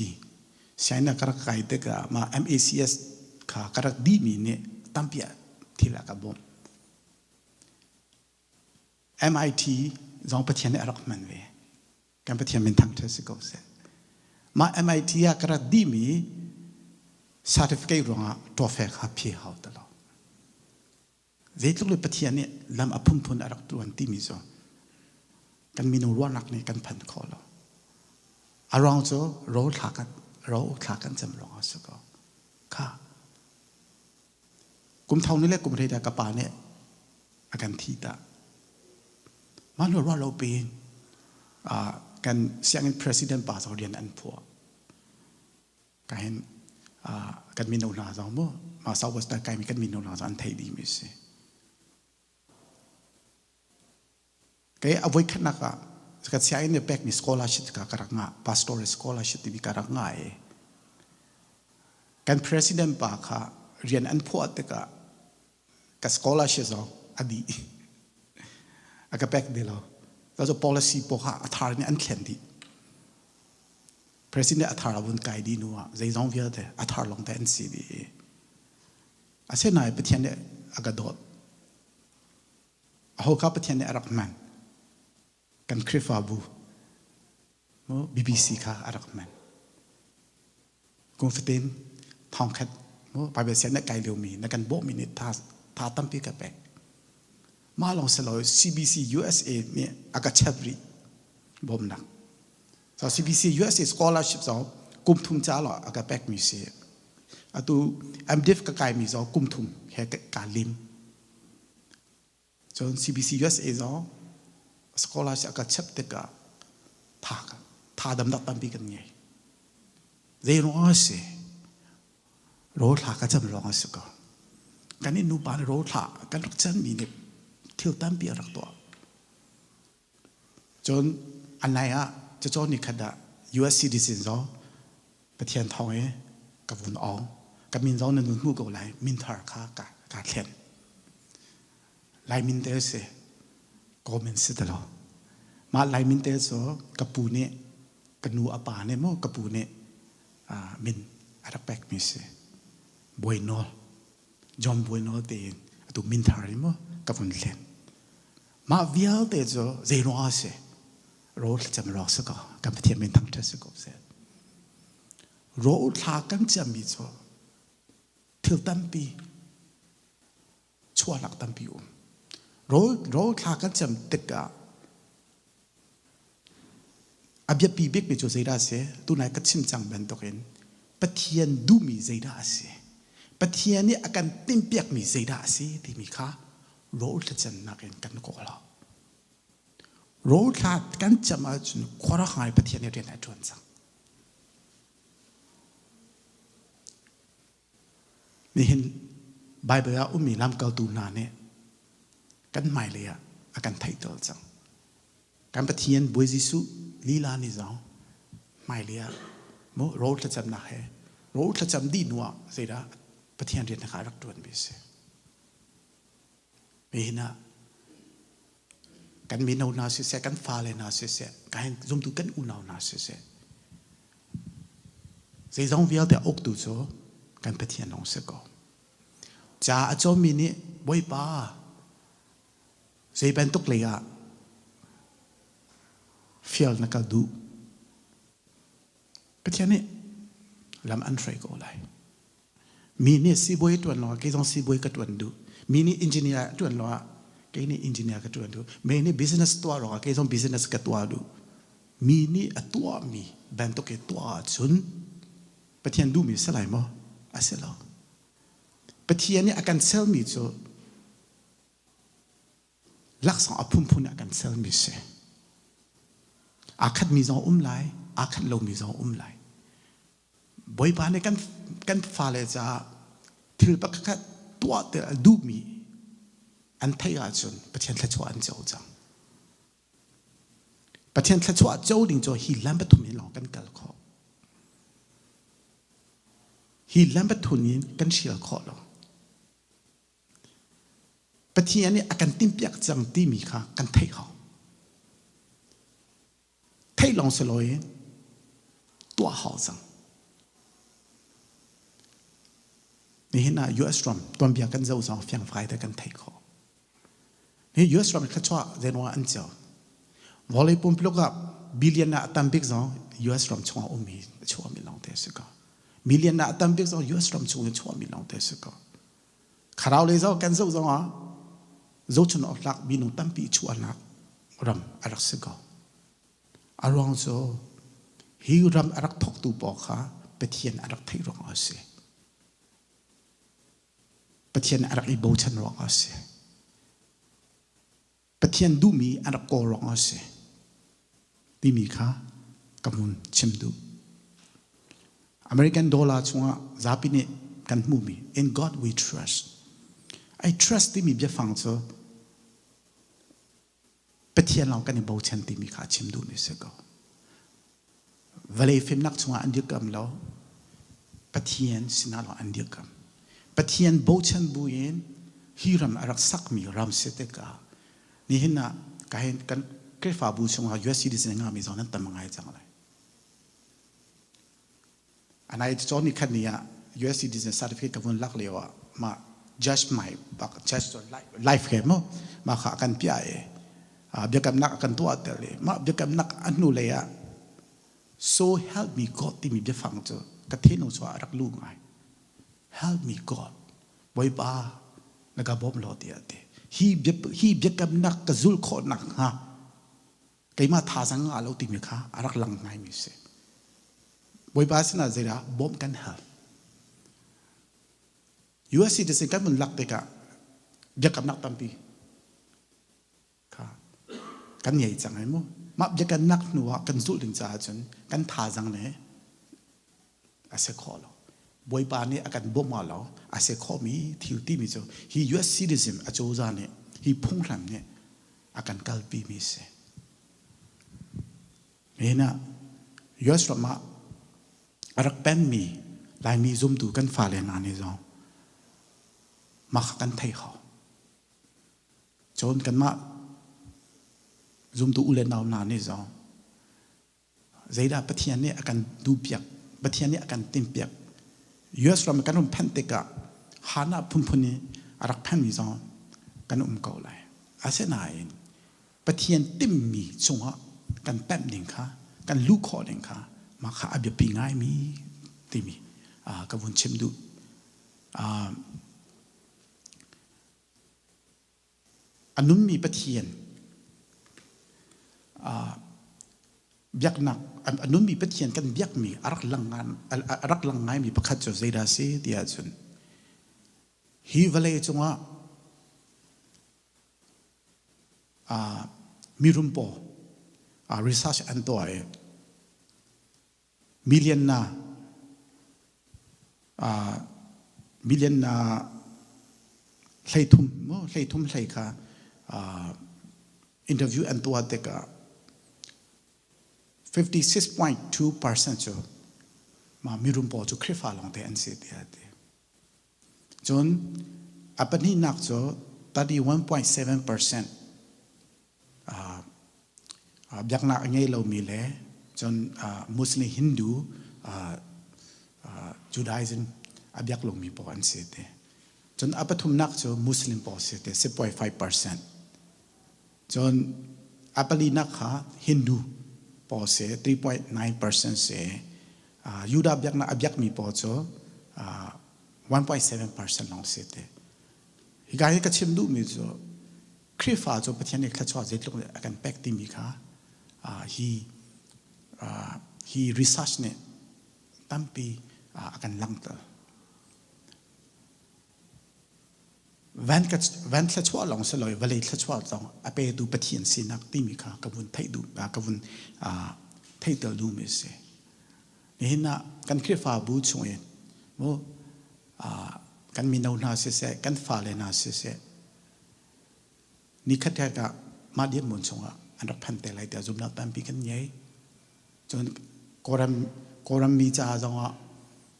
sianginn ka rak kai tikah mah MECS kha ka rak dihmi nih tampi ah thil a ka bawmh. MIT zong Pathian nih a rak hman ve. Kan Pathian min thangṭhat si ko seh. Mah MIT ah ka rak dihmi certificate ruangah TOEFL kha phi hau ti lo. Zeitluk le Pathian nih lam a phunphun a rak ṭuan timi cu kan minung ruahnak nih kan phan kho lo. A ruang cu ro thla kan ro thla kan cam ruangah si ko. Kha Kum thong ni le kum rei dah ka pa nih a kan thi ta. Mah hnu ruah lo piin kan sianginn president pa zong rian an phuah. Ka hin kan mino hna zong mu mah Southwest kaimi kan mino hna zong an theih dih mi si. Kei a voikhatnak ah ka sianginn nih pekmi scholarship kha ka rak ngah, pastoral scholarship timi ka rak ngah i kan president pa kha rian an phuah tikah ka scholarship zong a dih. A ka pek ti lo. Cu policy pawl kha a thar nih an thlen dih. President a thar a vun kai dih hnu ah zeizong vialte a thar lawng te an si dih i asinain Pathian nih a ka dawt. Aho kha Pathian nih a rak hman? Kan Khrihfabu BBC kha a rak hman. Kum fatin thongkhat Bible sian na kai liomi na kan bawhmi nih tha, tha tampi ka pek. Mah lawng si lo CBC USA nih a ka chap rih bawmnak. So CBC USA scholarship zong kum thum ca lo a ka pekmi si. Atu MDiv ka kaimi zong kum thum he ka lim. Cun CBC USA zong scholarship a ka chap tikah tha tha damnak tampi kan ngei. Zei ruang a si? Rawl thla ka cam ruang a si ko. Kan in nupa nih rawl thla kan rak canmi nih thil tampi a rak tuah. Cun a nai ah cacawn ni khat ah US citizen zong Pathian thawng i ka vun awng. Ka min zong nan vun hmuh ko lai. Min thar kha ka. Kaa thlen. Lai min te si. Kaw min si ti lo. Mah Lai min te cu ka pu nih ka nu a pa nih mu ka pu nih min a rak pekmi si. Bawi Nawl. John Bawi Nawl tein atu min thar in mu ka vun thlen. Mah vialte cu zei ruang ah si? Rawl thlacam ruang si ko. Kan Pathian min thangṭhat si ko seh. Rawl thla kan ciammi cu thil tampi chuahnak tampi um. Rawl rawl thla kan ciam tikah a biapi bikmi cu zeidah a si? Tunai ka chim cang bantukin Pathian duhmi zeidah a si? Pathian nih a kan timhpiakmi zeidah a si timi kha rawl thlacamnak in kan kawl. Rawl thla kan cam ahcun khuarak ngai Pathian nih rian a ṭuan cang. Nihin Baibal ah ummi lamkaltu hna nih kan hmailei ah a kan theihter cang. Kan Pathian Bawi Jesuh lila nih zong hmailei ah mu rawl thlacamnak he rawl thlacam dih hnu ah zeidah Pathian rian kha a rak ṭuanmi a si. Nihin ah kan mino hna siseh, kan fale hna siseh, kan zumtu kan unau hna siseh, zeizong vialte a uktu cu kan Pathian lawng si ko. Ca a cawmmi nih Bawipa zei bantuk lei ah fial na ka duh. Pathian nih lam an hruai ko lai. Mi nih siibawi ṭuan lawngah kei zong siibawi ka ṭuan duh. Mi nih engineer ṭuan lawngah kei nih engineer ka ṭuan duh. Mi nih business tuah lawngah kei zong business ka tuah duh. Mi nih a tuahmi bantuk i tuah ahcun Pathian duhmi a si lai maw? A si lo. Pathian nih a kan sermi cu laksawng a phunphun ah kan sermi si. Aa khatmi zong um lai, aa khat lomi zong um lai. Bawipa nih kan, kan fale caah thil pakhat tuah te a duhmi an theih ahcun Pathian thluachuah an co cang. Pathian thluachuah co ding cu hi lam pathum in lawng kan kal khawh. Hi lam pathum in kan hrial khawh lo. Pathian nih a kan timhpiak cang timi kha kan theih hau. Theih lawng si loin tuah hau cang. Nihin ah US ram tuanbia kan zoh zong fiangfai te kan theih khawh. Hi US ram thluachuah zeiruang an cio. Vawlei pumpuluk ah billion ah a tam bik zong US ram chungah ummi a chuahmi lawng te a si ko. Million ah a tam bik zong US ram chung in chuahmi lawng te a si ko. Kharau lei zoh kan zoh zongah zohchun awk tlak minung tampi chuahnak ram a rak si ko. A ruang cu hi ram a rak thawktu pawl kha Pathian a rak theih ruangah a si. Pathian a rak i bochan ruangah a si. Pathian duhmi an rak kawl ruangah a si timi kha ka hun chim duh. American dollar chungah zapi nih kan hmuhmi in God we trust. I trust timi biafang cu Pathian lawng kan i bochan timi kha a chim duhmi a si ko. Vawlei fimnak chungah an dirkam lo. Pathian sinah lawng an dirkam. Pathian bochan buin hi ram a rak sakmi ram si tikah nihin ah kahin kan Khrihfabu chungah US citizen ngami zong nan tam ngai cang lai. Anai cawn ni khat ni ah US citizen certificate ka vun lak lio ah mah judge mai bak judge life he mu ma kha kan pia e biakamnak a kan tuah ter i mah biakamnak a hnu lei ah so help me God timi biafang cu ka thinlung chungah a rak lu ngai. Help me God. Bawipa na ka bawm law tiah a ti. Hi hi biakamnak ka zul khawh nakhnga keimah thazaang ngah lo timi kha a rak lang ngaimi si. Bawipa sinah zeidah bawmh kan hal. US citizen kan mun lak tikah biakamnak tampi kha kan ngei cang ai mu. Mah biakamnak hnu ah kan zulh ding caah cun kan thazaang le a si khawh lo. Bawipa nih a kan bawmh lo a si khawhmi thil timi cu hi US citizen a cozah nih hi phunghram nih a kan kalpi mi si. Nihin ah US ram ah a rak pemmi Laimi zumtu kan fale hna nih zong. Mah kha kan thei hau. Cun kanmah zumtu u le nau hna nih zong zeidah Pathian nih a kan duhpiak, Pathian nih a kan timhpiak. US ram kan rum phanh tikah hana phunphun i a rak phanmi zong kan um ko lai. Asinain Pathian timhmi chungah kan pemh ding kha, kan luh khawh ding kha mah kha a biapi ngaimi timi ka vun chim duh. A nungmi Pathian biaknak a nungmi Pathian kan biakmi a rak lang a rak lang ngaimi pakhat cu zeidah a si ti ahcun hi vawlei cungah mirum pawl research an tuah i million na million na 30 mu 33 hlei kha interview an tuah tikah 56.2% cu mah mirum pawl cu Khrihfa lawngte an si tiah a ti. Cun a pahnihnak cu 31.7% biaknak a ngei lomi le cun Muslim Hindu Judaism a biak lomi pawl an si te. Cun a pathumnak cu Muslim pawl si te 6.5%. Cun a palinak kha Hindu pawl si 3.9% si. Judah biaknak a biakmi pawl cu 1.7% lawng si te. Hika hi ka chim duhmi cu Khrihfa cu Pathian nih thluachuah zeitluk a kan pek timi kha hi hi research nih tampi a kan langhter. Van van thluachuah lawng si lo vawlei thluachuah zong a petu Pathian sinak timi kha ka vun theih duh ka vun theihter duhmi a si. Nihin ah kan Khrihfabu chung in mu kan mino hna siseh kan fale hna siseh Nikhat khat ah mah dirhmun chungah an rak phan te lai tiah zumhnak tampi kan ngei. Cun Kawlram, Kawlram mi caah zongah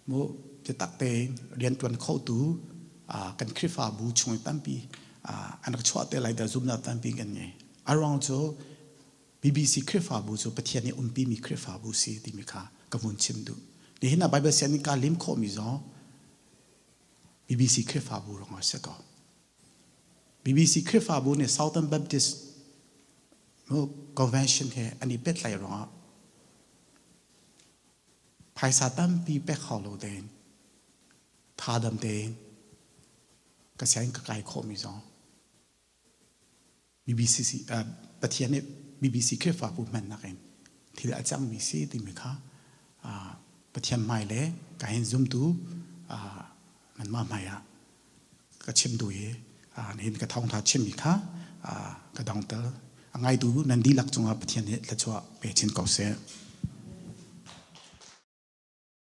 mu biatak tein rianṭuan khotu kan Khrihfabu chung i tampi an rak chuah te lai tiah zumhnak tampi kan ngei. A ruang cu BBC Khrihfabu cu Pathian nih umpimi Khrihfabu si timi kha ka vun chim duh. Nihin ah Bible sianginn kaa lim khawhmi zong BBC Khrihfabu ruangah a si ko. BBC Khrihfabu nih Southern Baptist Convention he an i pehtlaih ruangah phaisa tampi pek hau lo tein thadam tein ka sianginn ka kai khawhmi zong BBC Pathian nih BBC Khrihfabu hmannak in thil a cangmi si timi kha Pathian hmai le ka hin zumtu nanmah hmai ah ka chim duh i nihin ka thawngtha chimmi kha ka dongter. A ngaitu nan dihlak cungah Pathian nih thluachuah pe chin ko seh.